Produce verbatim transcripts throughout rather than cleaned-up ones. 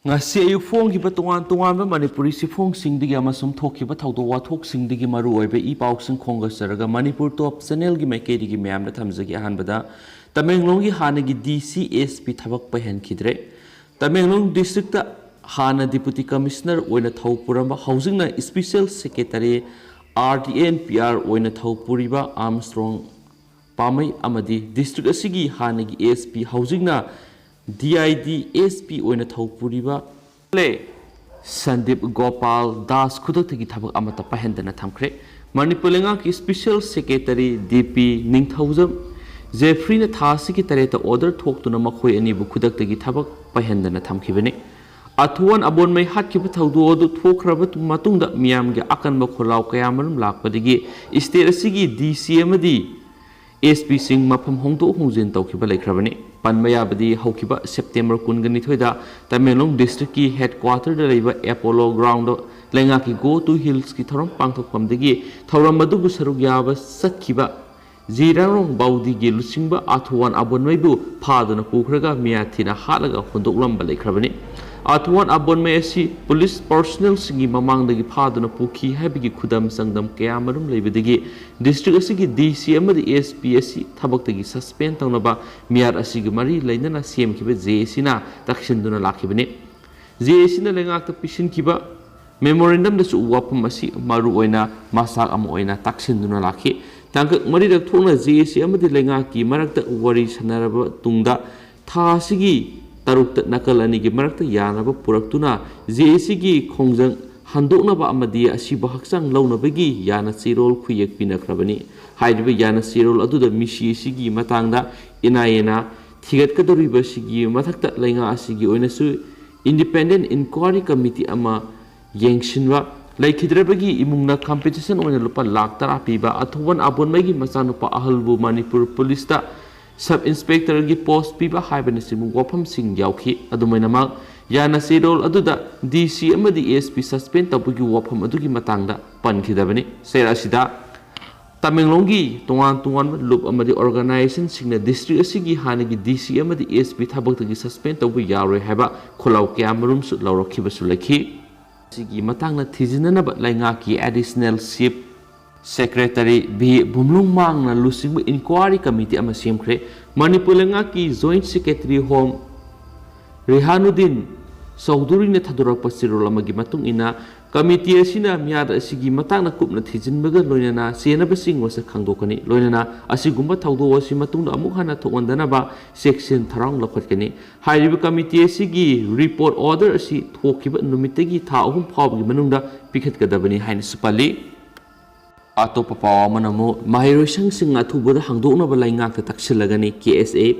ꯉꯁꯤ ꯑꯌꯨꯛ ꯐꯣꯡꯈꯤꯕ ꯇꯣꯉꯥꯟ ꯇꯣꯉꯥꯟꯕ ꯃꯅꯤꯄꯨꯔꯤ ꯆꯦꯐꯣꯡꯁꯤꯡꯗꯒꯤ ꯑꯃꯁꯨꯡ ꯊꯣꯛꯈꯤꯕ ꯊꯧꯗꯣꯛ ꯋꯥꯊꯣꯛꯁꯤꯡꯗꯒꯤ ꯃꯔꯨꯑꯣꯏꯕ ꯏ ꯄꯥꯎꯁꯤꯡ ꯈꯣꯝꯒꯠꯆꯔꯒ ꯃꯅꯤꯄꯨꯔ ꯇꯣꯞ ꯆꯦꯅꯦꯜꯒꯤ ꯃꯥꯏꯀꯩꯗꯒꯤ ꯃꯌꯥꯝꯗ ꯊꯝꯖꯒꯦ꯫ ꯑꯍꯥꯟꯕꯗ ꯇꯃꯦꯡꯂꯣꯡꯒꯤ ꯍꯥꯟꯅꯒꯤ ꯗꯤ ꯁꯤ ꯑꯦꯁ ꯄꯤ ꯊꯕꯛ ꯄꯥꯏꯍꯟꯈꯤꯗ꯭ꯔꯦ꯫ ꯇꯃꯦꯡꯂꯣꯡ ꯗꯤꯁꯇ꯭ꯔꯤꯛꯇ ꯍꯥꯟꯅ ꯗꯤꯄꯨꯇꯤ ꯀꯃꯤꯁꯅꯔ ꯑꯣꯏꯅ ꯊꯧ ꯄꯨꯔꯝꯕ, ꯍꯧꯖꯤꯛꯅ special secretary, R D N P R, ꯑꯣꯏꯅ ꯊꯧ ꯄꯨꯔꯤꯕ ꯑꯥꯔꯝꯁꯇ꯭ꯔꯣꯡ ꯄꯥꯃꯩ ꯑꯃꯗꯤ ꯗꯤꯁꯇ꯭ꯔꯤꯛ ꯑꯁꯤꯒꯤ ꯍꯥꯟꯅꯒꯤ ꯑꯦꯁ ꯄꯤ, ꯍꯧꯖꯤꯛꯅ D I D S P ꯑꯣꯏꯅ ꯊꯧ ꯄꯨꯔꯤꯕ ꯂꯦ ꯁꯟꯗꯤꯞ ꯒꯣꯄꯥꯜ ꯗꯥꯁ ꯈꯨꯗꯛꯇꯒꯤ ꯊꯕꯛ ꯑꯃꯠꯇ ꯄꯥꯏꯍꯟꯗꯅ ꯊꯝꯈ꯭ꯔꯦ꯫ ꯃꯅꯤꯄꯨꯔ ꯂꯩꯉꯥꯛꯀꯤ ꯏꯁꯄꯤꯁꯦꯜ ꯁꯦꯀ꯭ꯔꯦꯇꯔꯤ ꯗꯤ ꯄꯤ ꯅꯤꯡꯊꯧꯖꯝ ꯖꯦꯐ꯭ꯔꯤꯅ ꯊꯥ ꯑꯁꯤꯒꯤ ꯇꯔꯦꯠꯇ ꯑꯣꯔꯗꯔ ꯊꯣꯛꯇꯨꯅ ꯃꯈꯣꯏ ꯑꯅꯤꯕꯨ ꯈꯨꯗꯛꯇꯒꯤ ꯊꯕꯛ ꯄꯥꯏꯍꯟꯗꯅ ꯊꯝꯈꯤꯕꯅꯤ꯫ ꯑꯊꯨꯋꯥꯟ ꯑꯕꯣꯟꯃꯩ ꯍꯥꯠꯈꯤꯕ ꯊꯧꯗꯣꯛ ꯑꯗꯨ ꯊꯣꯛꯈ꯭ꯔꯕ ꯃꯇꯨꯡꯗ ꯃꯤꯌꯥꯝꯒꯤ ꯑꯀꯟꯕ ꯈꯣꯜꯂꯥꯎ ꯀꯌꯥꯃꯔꯨꯝ ꯂꯥꯛꯄꯗꯒꯤ ꯁ꯭ꯇꯦꯠ ꯑꯁꯤꯒꯤ ꯗꯤ ꯁꯤ ꯑꯃꯗꯤ ꯑꯦꯁ ꯄꯤꯁꯤꯡ ꯃꯐꯝ ꯍꯣꯡꯗꯣꯛ ꯍꯣꯡꯖꯤꯟ ꯇꯧꯈꯤꯕ ꯂꯩꯈ꯭ꯔꯕꯅꯤ꯫ ꯄꯟꯕ ꯌꯥꯕꯗꯤ, ꯍꯧꯈꯤꯕ ꯁꯦꯞꯇꯦꯝꯕꯔ ꯀꯨꯟꯒ ꯅꯤꯊꯣꯏꯗ ꯇꯃꯦꯡꯂꯣꯡ ꯗꯤꯁꯇ꯭ꯔꯤꯛꯀꯤ ꯍꯦꯗꯀ꯭ꯋꯥꯇꯔꯗ ꯂꯩꯕ ꯑꯦꯄꯣꯂꯣ ꯒ꯭ꯔꯥꯎꯟꯗ ꯂꯩꯉꯥꯛꯀꯤ Go to Hillsꯀꯤ ꯊꯧꯔꯝ ꯄꯥꯡꯊꯣꯛꯐꯝꯗꯒꯤ ꯊꯧꯔꯝ ꯑꯗꯨꯕꯨ ꯁꯔꯨꯛ ꯌꯥꯕ ꯆꯠꯈꯤꯕ ꯖꯤꯔꯥꯔꯣꯡ ꯕꯥꯎꯗꯤꯒꯤ ꯂꯨꯆꯤꯡꯕ ꯑꯥꯊꯨꯋꯥꯟ ꯑꯕꯣꯟꯃꯩꯕꯨ ꯐꯥꯗꯨꯅ ꯄꯨꯈ꯭ꯔꯒ ꯃꯤꯌꯥꯊꯤꯅ ꯍꯥꯠꯂꯒ ꯍꯨꯟꯗꯣꯛꯂꯝꯕ ꯂꯩꯈ꯭ꯔꯕꯅꯤ꯫ ꯑꯥꯊꯨꯋꯥꯟ ꯑꯕꯣꯟꯃꯩ ꯑꯁꯤ ꯄꯨꯂꯤꯁ ꯄꯔꯁꯣꯅꯦꯜꯁꯤꯡꯒꯤ ꯃꯃꯥꯡꯗꯒꯤ ꯐꯥꯗꯨꯅ ꯄꯨꯈꯤ ꯍꯥꯏꯕꯒꯤ ꯈꯨꯗꯝ ꯆꯥꯡꯗꯝ ꯀꯌꯥꯃꯔꯨꯝ ꯂꯩꯕꯗꯒꯤ ꯗꯤꯁꯇ꯭ꯔꯤꯛ ꯑꯁꯤꯒꯤ ꯗꯤ ꯁꯤ ꯑꯃꯗꯤ ꯑꯦꯁ ꯄꯤ ꯑꯁꯤ ꯊꯕꯛꯇꯒꯤ ꯁꯁꯄꯦꯟ ꯇꯧꯅꯕ ꯃꯤꯌꯥꯠ ꯑꯁꯤꯒꯤ ꯃꯔꯤ ꯂꯩꯅꯅ ꯁꯦꯝꯈꯤꯕ ꯖꯦ ꯑꯦ ꯁꯤꯅ ꯇꯛꯁꯤꯟꯗꯨꯅ ꯂꯥꯛꯈꯤꯕꯅꯤ꯫ ꯖꯦ ꯑꯦ ꯁꯤꯅ ꯂꯩꯉꯥꯛꯇ ꯄꯤꯁꯤꯟꯈꯤꯕ ꯃꯦꯃꯣꯔꯦꯟꯗꯝꯗꯁꯨ ꯋꯥꯐꯝ ꯑꯁꯤ ꯃꯔꯨꯑꯣꯏꯅ ꯃꯆꯥꯛ ꯑꯃ ꯑꯣꯏꯅ ꯇꯥꯛꯁꯤꯟꯗꯨꯅ ꯂꯥꯛꯈꯤ꯫ ꯇꯥꯡꯀꯛ ꯃꯔꯤꯔꯛ ꯊꯣꯛꯅ ꯖꯦ ꯑꯦ ꯁꯤ ꯑꯃꯗꯤ ꯂꯩꯉꯥꯛꯀꯤ ꯃꯔꯛꯇ ꯋꯥꯔꯤ ꯁꯥꯟꯅꯔꯕ ꯇꯨꯡꯗ ꯊꯥ ꯑꯁꯤꯒꯤ ꯇꯔꯨꯛꯇ ꯅꯥꯀꯜ ꯑꯅꯤꯒꯤ ꯃꯔꯛꯇ ꯌꯥꯅꯕ ꯄꯨꯔꯛꯇꯨꯅ ꯖꯦ ꯑꯦ ꯁꯤꯒꯤ ꯈꯣꯡꯖꯪ ꯍꯟꯗꯣꯛꯅꯕ ꯑꯃꯗꯤ ꯑꯁꯤꯕꯨ ꯍꯛꯆꯥꯡ ꯂꯧꯅꯕꯒꯤ ꯌꯥꯅ ꯆꯦꯔꯣꯜ ꯈꯨꯌꯦꯛ ꯄꯤꯅꯈ꯭ꯔꯕꯅꯤ꯫ ꯍꯥꯏꯔꯤꯕ ꯌꯥꯅ ꯆꯦꯔꯣꯜ ꯑꯗꯨꯗ ꯃꯤꯁꯤ ꯑꯁꯤꯒꯤ ꯃꯇꯥꯡꯗ ꯑꯦꯟ ꯑꯥꯏ ꯑꯦꯅ ꯊꯤꯒꯠꯀꯗꯧꯔꯤꯕꯁꯤꯒꯤ ꯃꯊꯛꯇ ꯂꯩꯉꯥꯛ ꯑꯁꯤꯒꯤ ꯑꯣꯏꯅꯁꯨ ꯏꯟꯗꯤꯄꯦꯟꯗꯦꯟ ꯏꯟꯀ꯭ꯋꯥꯏꯔꯤ ꯀꯃꯤꯇꯤ ꯑꯃ ꯌꯦꯡꯁꯤꯟꯕ, ꯂꯩꯈꯤꯗ꯭ꯔꯕꯒꯤ ꯏꯃꯨꯡꯅ ꯀꯝꯄꯦꯟꯁꯦꯁꯟ ꯑꯣꯏꯅ ꯂꯨꯄꯥ ꯂꯥꯈ ꯇꯔꯥ ꯄꯤꯕ, ꯑꯊꯧꯕꯟ ꯑꯕꯣꯟꯃꯩꯒꯤ ꯃꯆꯥꯅꯨꯄꯥ ꯑꯍꯜꯕꯨ ꯃꯅꯤꯄꯨꯔ ꯄꯨꯂꯤꯁꯇ ꯁꯕ ꯏꯟꯁꯄꯦꯛꯇꯔꯒꯤ ꯄꯣꯁ ꯄꯤꯕ ꯍꯥꯏꯕꯅꯆꯤꯡꯕ ꯋꯥꯐꯝꯁꯤꯡ ꯌꯥꯎꯈꯤ꯫ ꯑꯗꯨꯃꯥꯏꯅꯃꯛ, ꯌꯥꯅ ꯆꯦꯔꯣꯜ ꯑꯗꯨꯗ ꯗꯤ ꯁꯤ ꯑꯃꯗꯤ ꯑꯦꯁ ꯄꯤ ꯁꯁꯄꯦꯟ ꯇꯧꯕꯒꯤ ꯋꯥꯐꯝ ꯑꯗꯨꯒꯤ ꯃꯇꯥꯡꯗ ꯄꯟꯈꯤꯗꯕꯅꯤ꯫ ꯆꯩꯔꯥꯛ ꯑꯁꯤꯗ ꯇꯃꯦꯡꯂꯣꯡꯒꯤ ꯇꯣꯉꯥꯟ ꯇꯣꯉꯥꯟꯕ ꯂꯨꯞ ꯑꯃꯗꯤ ꯑꯣꯔꯒꯅꯥꯏꯖꯦꯁꯟꯁꯤꯡꯅ ꯗꯤꯁꯇ꯭ꯔꯤꯛ ꯑꯁꯤꯒꯤ ꯍꯥꯟꯅꯒꯤ ꯗꯤ ꯁꯤ ꯑꯃꯗꯤ ꯑꯦꯁ ꯄꯤ ꯊꯕꯛꯇꯒꯤ ꯁꯁꯄꯦꯟ ꯇꯧꯕ ꯌꯥꯔꯣꯏ ꯍꯥꯏꯕ ꯈꯣꯜꯂꯥꯎ ꯀꯌꯥꯃꯔꯨꯝꯁꯨ ꯂꯧꯔꯛꯈꯤꯕꯁꯨ ꯂꯩꯈꯤ꯫ ꯑꯁꯤꯒꯤ ꯃꯇꯥꯡꯗ ꯊꯤꯖꯤꯟꯅꯅꯕ ꯂꯩꯉꯥꯛꯀꯤ ꯑꯦꯗꯤꯁꯅꯦꯜ ꯆꯤꯐ ꯁꯦꯀ꯭ꯔꯦꯇꯔꯤ ꯚꯤ ꯚꯨꯝꯂꯨꯡꯃꯥꯡꯅ ꯂꯨꯆꯤꯡꯕ ꯏꯟꯀ꯭ꯋꯥꯔꯤ ꯀꯃꯤꯇꯤ ꯑꯃ ꯁꯦꯝꯈ꯭ꯔꯦ꯫ ꯃꯅꯤꯄꯨꯔ ꯂꯩꯉꯥꯛꯀꯤ ꯖꯣꯏꯟꯠ ꯁꯦꯀ꯭ꯔꯦꯇꯔꯤ ꯍꯣꯝ ꯔꯤꯍꯥꯅꯨꯗꯤꯟ ꯆꯧꯙꯨꯔꯤꯅ ꯊꯥꯗꯣꯔꯛꯄ ꯆꯦꯔꯣꯜ ꯑꯃꯒꯤ ꯃꯇꯨꯡ ꯏꯟꯅ, ꯀꯃꯤꯇꯤ ꯑꯁꯤꯅ ꯃꯤꯍꯥꯠ ꯑꯁꯤꯒꯤ ꯃꯇꯥꯡꯗ ꯀꯨꯞꯅ ꯊꯤꯖꯤꯟꯕꯒ ꯂꯣꯏꯅꯅ ꯆꯦꯟꯅꯕꯁꯤꯡ ꯃꯁꯛ ꯈꯪꯗꯣꯛꯀꯅꯤ꯫ ꯂꯣꯏꯅꯅ ꯑꯁꯤꯒꯨꯝꯕ ꯊꯧꯗꯣꯛ ꯑꯁꯤ ꯃꯇꯨꯡꯗ ꯑꯃꯨꯛ ꯍꯟꯅ ꯊꯣꯛꯍꯟꯗꯅꯕ ꯆꯦꯛꯁꯤꯟ ꯊꯧꯔꯥꯡ ꯂꯧꯈꯠꯀꯅꯤ꯫ ꯍꯥꯏꯔꯤꯕ ꯀꯃꯤꯇꯤ ꯑꯁꯤꯒꯤ ꯔꯤꯄꯣꯔꯠ ꯑꯣꯔꯗꯔ ꯑꯁꯤ ꯊꯣꯛꯈꯤꯕ ꯅꯨꯃꯤꯠꯇꯒꯤ ꯊꯥ ꯑꯍꯨꯝ ꯐꯥꯎꯕꯒꯤ ꯃꯅꯨꯡꯗ ꯄꯤꯈꯠꯀꯗꯕꯅꯤ ꯍꯥꯏꯅꯁꯨ ꯄꯜꯂꯤ꯫ ꯑꯇꯣꯞꯄ ꯄꯥꯎ ꯑꯃꯅ ꯑꯃꯨꯛ ꯃꯍꯩꯔꯣꯏꯁꯪꯁꯤꯡ ꯑꯊꯨꯕꯗ ꯍꯥꯡꯗꯣꯛꯅꯕ ꯂꯩꯉꯥꯛꯇ ꯇꯛꯁꯤꯜꯂꯒꯅꯤ ꯀꯦ ꯑꯦꯁ ꯑꯦ꯫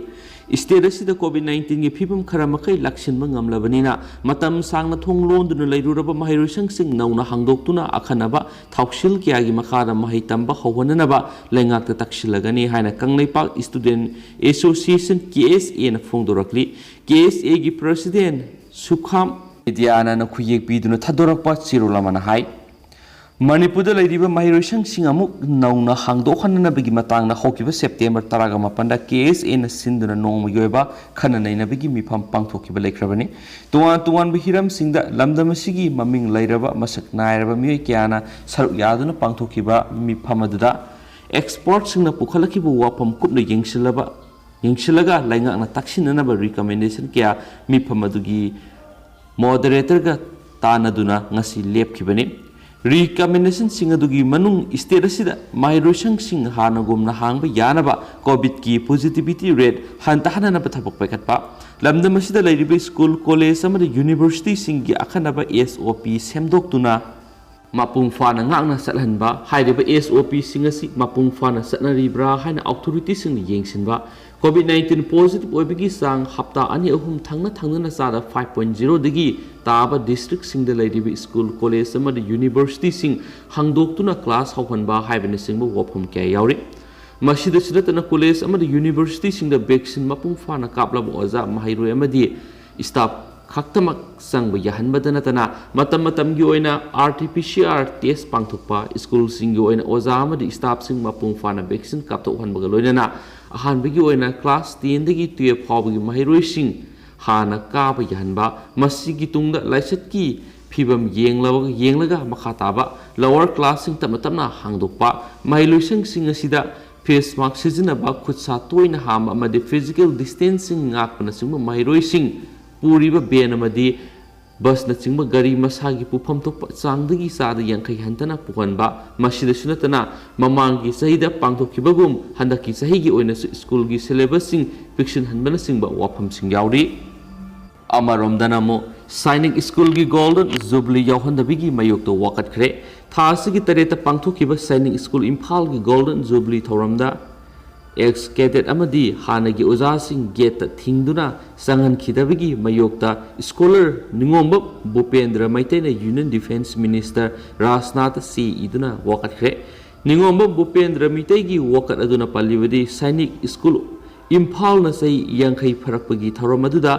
ꯏꯁꯇꯦꯠ ꯑꯁꯤꯗ ꯀꯣꯚꯤꯗ ꯅꯥꯏꯟꯇꯤꯟꯒꯤ ꯐꯤꯕꯝ ꯈꯔ ꯃꯈꯩ ꯂꯥꯛꯁꯤꯟꯕ ꯉꯝꯂꯕꯅꯤꯅ ꯃꯇꯝ ꯁꯥꯡꯅ ꯊꯣꯡ ꯂꯣꯟꯗꯨꯅ ꯂꯩꯔꯨꯔꯕ ꯃꯍꯩꯔꯣꯏꯁꯪꯁꯤꯡ ꯅꯧꯅ ꯍꯥꯡꯗꯣꯛꯇꯨꯅ ꯑꯈꯟꯅꯕ ꯊꯧꯁꯤꯜ ꯀꯌꯥꯒꯤ ꯃꯈꯥꯗ ꯃꯍꯩ ꯇꯝꯕ ꯍꯧꯍꯟꯅꯅꯕ ꯂꯩꯉꯥꯛꯇ ꯇꯛꯁꯤꯜꯂꯒꯅꯤ ꯍꯥꯏꯅ ꯀꯪꯂꯩꯄꯥꯛ ꯏꯁꯇꯨꯗꯦꯟ ꯑꯦꯁꯣꯁꯤꯌꯦꯁꯟ, ꯀꯦ ꯑꯦꯁ ꯑꯦꯅ ꯐꯣꯡꯗꯣꯔꯛꯂꯤ꯫ ꯀꯦ ꯑꯦꯁ ꯑꯦꯒꯤ ꯄ꯭ꯔꯁꯤꯗꯦꯟ ꯁꯨꯈꯥꯝ ꯃꯤꯗꯤꯌꯥꯅꯅ ꯈꯨꯌꯦꯛ ꯄꯤꯗꯨꯅ ꯊꯥꯗꯣꯔꯛꯄ ꯆꯦꯔꯣꯜ ꯑꯃꯅ ꯍꯥꯏ, ꯃꯅꯤꯄꯨꯔꯗ ꯂꯩꯔꯤꯕ ꯃꯍꯩꯔꯣꯏꯁꯪꯁꯤꯡ ꯑꯃꯨꯛ ꯅꯧꯅ ꯍꯥꯡꯗꯣꯛꯍꯟꯅꯅꯕꯒꯤ ꯃꯇꯥꯡꯗ ꯍꯧꯈꯤꯕ ꯁꯦꯞꯇꯦꯝꯕꯔ ꯇꯔꯥꯒ ꯃꯥꯄꯟꯗ ꯀꯦ ꯑꯦꯁ ꯑꯦꯅ ꯁꯤꯟꯗꯨꯅ ꯅꯣꯡꯃꯒꯤ ꯑꯣꯏꯕ ꯈꯟꯅ ꯅꯩꯅꯕꯒꯤ ꯃꯤꯐꯝ ꯄꯥꯡꯊꯣꯛꯈꯤꯕ ꯂꯩꯈ꯭ꯔꯕꯅꯤ꯫ ꯇꯣꯉꯥꯟ ꯇꯣꯉꯥꯟꯕ ꯍꯤꯔꯝꯁꯤꯡꯗ ꯂꯝꯗꯝ ꯑꯁꯤꯒꯤ ꯃꯃꯤꯡ ꯂꯩꯔꯕ ꯃꯁꯛ ꯅꯥꯏꯔꯕ ꯃꯤꯑꯣꯏ ꯀꯌꯥꯅ ꯁꯔꯨꯛ ꯌꯥꯗꯨꯅ ꯄꯥꯡꯊꯣꯛꯈꯤꯕ ꯃꯤꯐꯝ ꯑꯗꯨꯗ ꯑꯦꯛꯁꯄꯔꯠꯁꯤꯡꯅ ꯄꯨꯈꯠꯂꯛꯈꯤꯕ ꯋꯥꯐꯝ ꯀꯨꯞꯅ ꯌꯦꯡꯁꯤꯜꯂꯕ, ꯌꯦꯡꯁꯤꯜꯂꯒ ꯂꯩꯉꯥꯛꯅ ꯇꯛꯁꯤꯟꯅꯅꯕ ꯔꯤꯀꯃꯦꯟꯗꯦꯁꯟ ꯀꯌꯥ ꯃꯤꯐꯝ ꯑꯗꯨꯒꯤ ꯃꯣꯗꯔꯦꯇꯔꯒ ꯇꯥꯟꯅꯗꯨꯅ ꯉꯁꯤ ꯂꯦꯞꯈꯤꯕꯅꯤ꯫ ꯔꯤꯀꯃꯦꯟꯗꯦꯁꯟꯁꯤꯡ ꯑꯗꯨꯒꯤ ꯃꯅꯨꯡ ꯏꯁꯇꯦꯠ ꯑꯁꯤꯗ ꯃꯍꯩꯔꯣꯏꯁꯪꯁꯤꯡ ꯍꯥꯟꯅꯒꯨꯝꯅ ꯍꯥꯡꯕ ꯌꯥꯅꯕ ꯀꯣꯚꯤꯗꯀꯤ ꯄꯣꯖꯤꯇꯤꯚꯤꯇꯤ ꯔꯦꯠ ꯍꯟꯊꯍꯟꯅꯅꯕ ꯊꯕꯛ ꯄꯥꯏꯈꯠꯄ, ꯂꯝꯗꯝ ꯑꯁꯤꯗ ꯂꯩꯔꯤꯕ ꯁ꯭ꯀꯨꯜ, ꯀꯣꯂꯦꯖ ꯑꯃꯗꯤ ꯌꯨꯅꯤꯚꯔꯁꯤꯇꯤꯁꯤꯡꯒꯤ ꯑꯈꯟꯅꯕ ꯑꯦꯁ ꯑꯣ ꯄꯤ ꯁꯦꯝꯗꯣꯛꯇꯨꯅ ꯃꯄꯨꯡ ꯐꯥꯅ ꯉꯥꯛꯅ ꯆꯠꯍꯟꯕ꯫ ꯍꯥꯏꯔꯤꯕ ꯑꯦꯁ ꯑꯣ ꯄꯤꯁꯤꯡ ꯑꯁꯤ ꯃꯄꯨꯡ ꯐꯥꯅ ꯆꯠꯅꯔꯤꯕ꯭ꯔꯥ ꯍꯥꯏꯅ ꯑꯣꯊꯣꯔꯤꯇꯤꯁꯤꯡꯅ ꯌꯦꯡꯁꯤꯟꯕ꯫ ꯀꯣꯚꯤꯗ ꯅꯥꯏꯟꯇꯤꯟ ꯄꯣꯖꯤꯇꯤꯚ ꯑꯣꯏꯕꯒꯤ ꯆꯥꯡ ꯍꯞꯇꯥ ꯑꯅꯤ ꯑꯍꯨꯝ ꯊꯪꯅ ꯊꯪꯅꯅ ꯆꯥꯗ ꯐꯥꯏꯚ ꯄꯣꯏꯟꯠ ꯖꯤꯔꯣꯗꯒꯤ ꯇꯥꯕ ꯗꯤꯁꯇ꯭ꯔꯤꯛꯁꯤꯡꯗ ꯂꯩꯔꯤꯕ ꯁ꯭ꯀꯨꯜ, ꯀꯣꯂꯦꯖ ꯑꯃꯗꯤ ꯌꯨꯅꯤꯚꯔꯁꯤꯇꯤꯁꯤꯡ ꯍꯥꯡꯗꯣꯛꯇꯨꯅ ꯀ꯭ꯂꯥꯁ ꯍꯧꯍꯟꯕ ꯍꯥꯏꯕꯅꯆꯤꯡꯕ ꯋꯥꯐꯝ ꯀꯌꯥ ꯌꯥꯎꯔꯤ꯫ ꯃꯁꯤꯗꯁꯨ ꯅꯠꯇꯅ ꯀꯣꯂꯦꯖ ꯑꯃꯗꯤ ꯌꯨꯅꯤꯚꯔꯁꯤꯇꯤꯁꯤꯡꯗ ꯚꯦꯛꯁꯤꯟ ꯃꯄꯨꯡ ꯐꯥꯅ ꯀꯥꯞꯂꯕ ꯑꯣꯖꯥ, ꯃꯍꯩꯔꯣꯏ ꯑꯃꯗꯤ ꯁ꯭ꯇꯥꯐ ꯈꯛꯇꯃꯛ ꯆꯪꯕ ꯌꯥꯍꯟꯕꯗ ꯅꯠꯇꯅ, ꯃꯇꯝ ꯃꯇꯝꯒꯤ ꯑꯣꯏꯅ R T P C R test ꯄꯥꯡꯊꯣꯛꯄ, ꯁ꯭ꯀꯨꯜꯁꯤꯡꯒꯤ ꯑꯣꯏꯅ ꯑꯣꯖꯥ ꯑꯃꯗꯤ ꯁ꯭ꯇꯥꯐꯁꯤꯡ ꯃꯄꯨꯡ ꯐꯥꯅ ꯚꯦꯛꯁꯤꯟ ꯀꯥꯞꯊꯣꯛꯍꯟꯕꯒ ꯂꯣꯏꯅꯅ ꯑꯍꯥꯟꯕꯒꯤ ꯑꯣꯏꯅ ꯀ꯭ꯂꯥꯁ ꯇꯦꯟꯗꯒꯤ ꯇꯨꯌꯦꯜꯐ ꯐꯥꯎꯕꯒꯤ ꯃꯍꯩꯔꯣꯏꯁꯤꯡ ꯍꯥꯟꯅ ꯀꯥꯕ ꯌꯥꯍꯟꯕ, ꯃꯁꯤꯒꯤ ꯇꯨꯡꯗ ꯂꯥꯏꯆꯠꯀꯤ ꯐꯤꯕꯝ ꯌꯦꯡꯂꯕ-, ꯌꯦꯡꯂꯒ ꯃꯈꯥ ꯇꯥꯕ ꯂꯋꯔ ꯀ꯭ꯂꯥꯁꯁꯤꯡ ꯇꯞꯅ ꯇꯞꯅ ꯍꯥꯡꯗꯣꯛꯄ, ꯃꯍꯩꯂꯣꯏꯁꯪꯁꯤꯡ ꯑꯁꯤꯗ ꯐꯦꯁ ꯃꯥꯛꯁ ꯁꯤꯖꯤꯟꯅꯕ, ꯈꯨꯠ ꯁꯥ ꯇꯣꯏꯅ ꯍꯥꯝꯕ ꯑꯃꯗꯤ ꯐꯤꯖꯤꯀꯦꯜ ꯗꯤꯁꯇꯦꯟꯁꯤꯡ ꯉꯥꯛꯄꯅꯆꯤꯡꯕ ꯃꯍꯩꯔꯣꯏꯁꯤꯡ ꯄꯨꯔꯤꯕ ꯚꯦꯟ ꯑꯃꯗꯤ ꯕꯁꯅꯆꯤꯡꯕ ꯒꯥꯔꯤ ꯃꯁꯥꯒꯤ ꯄꯨꯐꯝ ꯊꯣꯛꯄ ꯆꯥꯡꯗꯒꯤ ꯆꯥꯗ ꯌꯥꯡꯈꯩ ꯍꯟꯊꯅ ꯄꯨꯍꯟꯕ꯫ ꯃꯁꯤꯗꯁꯨ ꯅꯠꯇꯅ, ꯃꯃꯥꯡꯒꯤ ꯆꯍꯤꯗ ꯄꯥꯡꯊꯣꯛꯈꯤꯕꯒꯨꯝ ꯍꯟꯗꯛꯀꯤ ꯆꯍꯤꯒꯤ ꯑꯣꯏꯅꯁꯨ ꯁ꯭ꯀꯨꯜꯒꯤ ꯁꯦꯂꯦꯕꯁꯁꯤꯡ ꯄꯤꯛꯁꯤꯟꯍꯟꯕꯅꯆꯤꯡꯕ ꯋꯥꯐꯝꯁꯤꯡ ꯌꯥꯎꯔꯤ꯫ ꯑꯃꯔꯣꯝꯗꯅ ꯑꯃꯨꯛ ꯁꯥꯏꯅꯤꯛ ꯁ꯭ꯀꯨꯜꯒꯤ ꯒꯣꯜꯗꯟ ꯖꯨꯕꯤꯂꯤ ꯌꯥꯎꯍꯟꯗꯕꯒꯤ ꯃꯥꯌꯣꯛꯇ ꯋꯥꯀꯠꯈ꯭ꯔꯦ꯫ ꯊꯥ ꯑꯁꯤꯒꯤ ꯇꯔꯦꯠꯇ ꯄꯥꯡꯊꯣꯛꯈꯤꯕ ꯁꯥꯏꯅꯤꯛ ꯁ꯭ꯀꯨꯜ ꯏꯝꯐꯥꯜꯒꯤ ꯒꯣꯜꯗꯟ ꯖꯨꯕꯤꯂꯤ ꯊꯧꯔꯝꯗ ꯑꯦꯛꯁ ꯀꯦꯗꯦꯠ ꯑꯃꯗꯤ ꯍꯥꯟꯅꯒꯤ ꯑꯣꯖꯥꯁꯤꯡ ꯒꯦꯠꯇ ꯊꯤꯡꯗꯨꯅ ꯆꯪꯍꯟꯈꯤꯗꯕꯒꯤ ꯃꯥꯌꯣꯛꯇ ꯁ꯭ꯀꯣꯂꯔ ꯅꯤꯉꯣꯝꯕꯝ ꯚꯨꯄꯦꯟꯗ꯭ꯔ ꯃꯩꯇꯩꯅ ꯌꯨꯅꯤꯌꯟ ꯗꯤꯐꯦꯟꯁ ꯃꯤꯅꯤꯁꯇꯔ ꯔꯥꯖꯅꯥꯊꯇ ꯆꯦ ꯏꯗꯨꯅ ꯋꯥꯀꯠꯈ꯭ꯔꯦ꯫ ꯅꯤꯉꯣꯝꯕꯝ ꯚꯨꯄꯦꯟꯗ꯭ꯔ ꯃꯩꯇꯩꯒꯤ ꯋꯥꯀꯠ ꯑꯗꯨꯅ ꯄꯜꯂꯤꯕꯗꯤ ꯁꯥꯏꯅꯤꯛ ꯁ꯭ꯀꯨꯜ ꯏꯝꯐꯥꯜꯅ ꯆꯍꯤ ꯌꯥꯡꯈꯩ ꯐꯥꯔꯛꯄꯒꯤ ꯊꯧꯔꯝ ꯑꯗꯨꯗ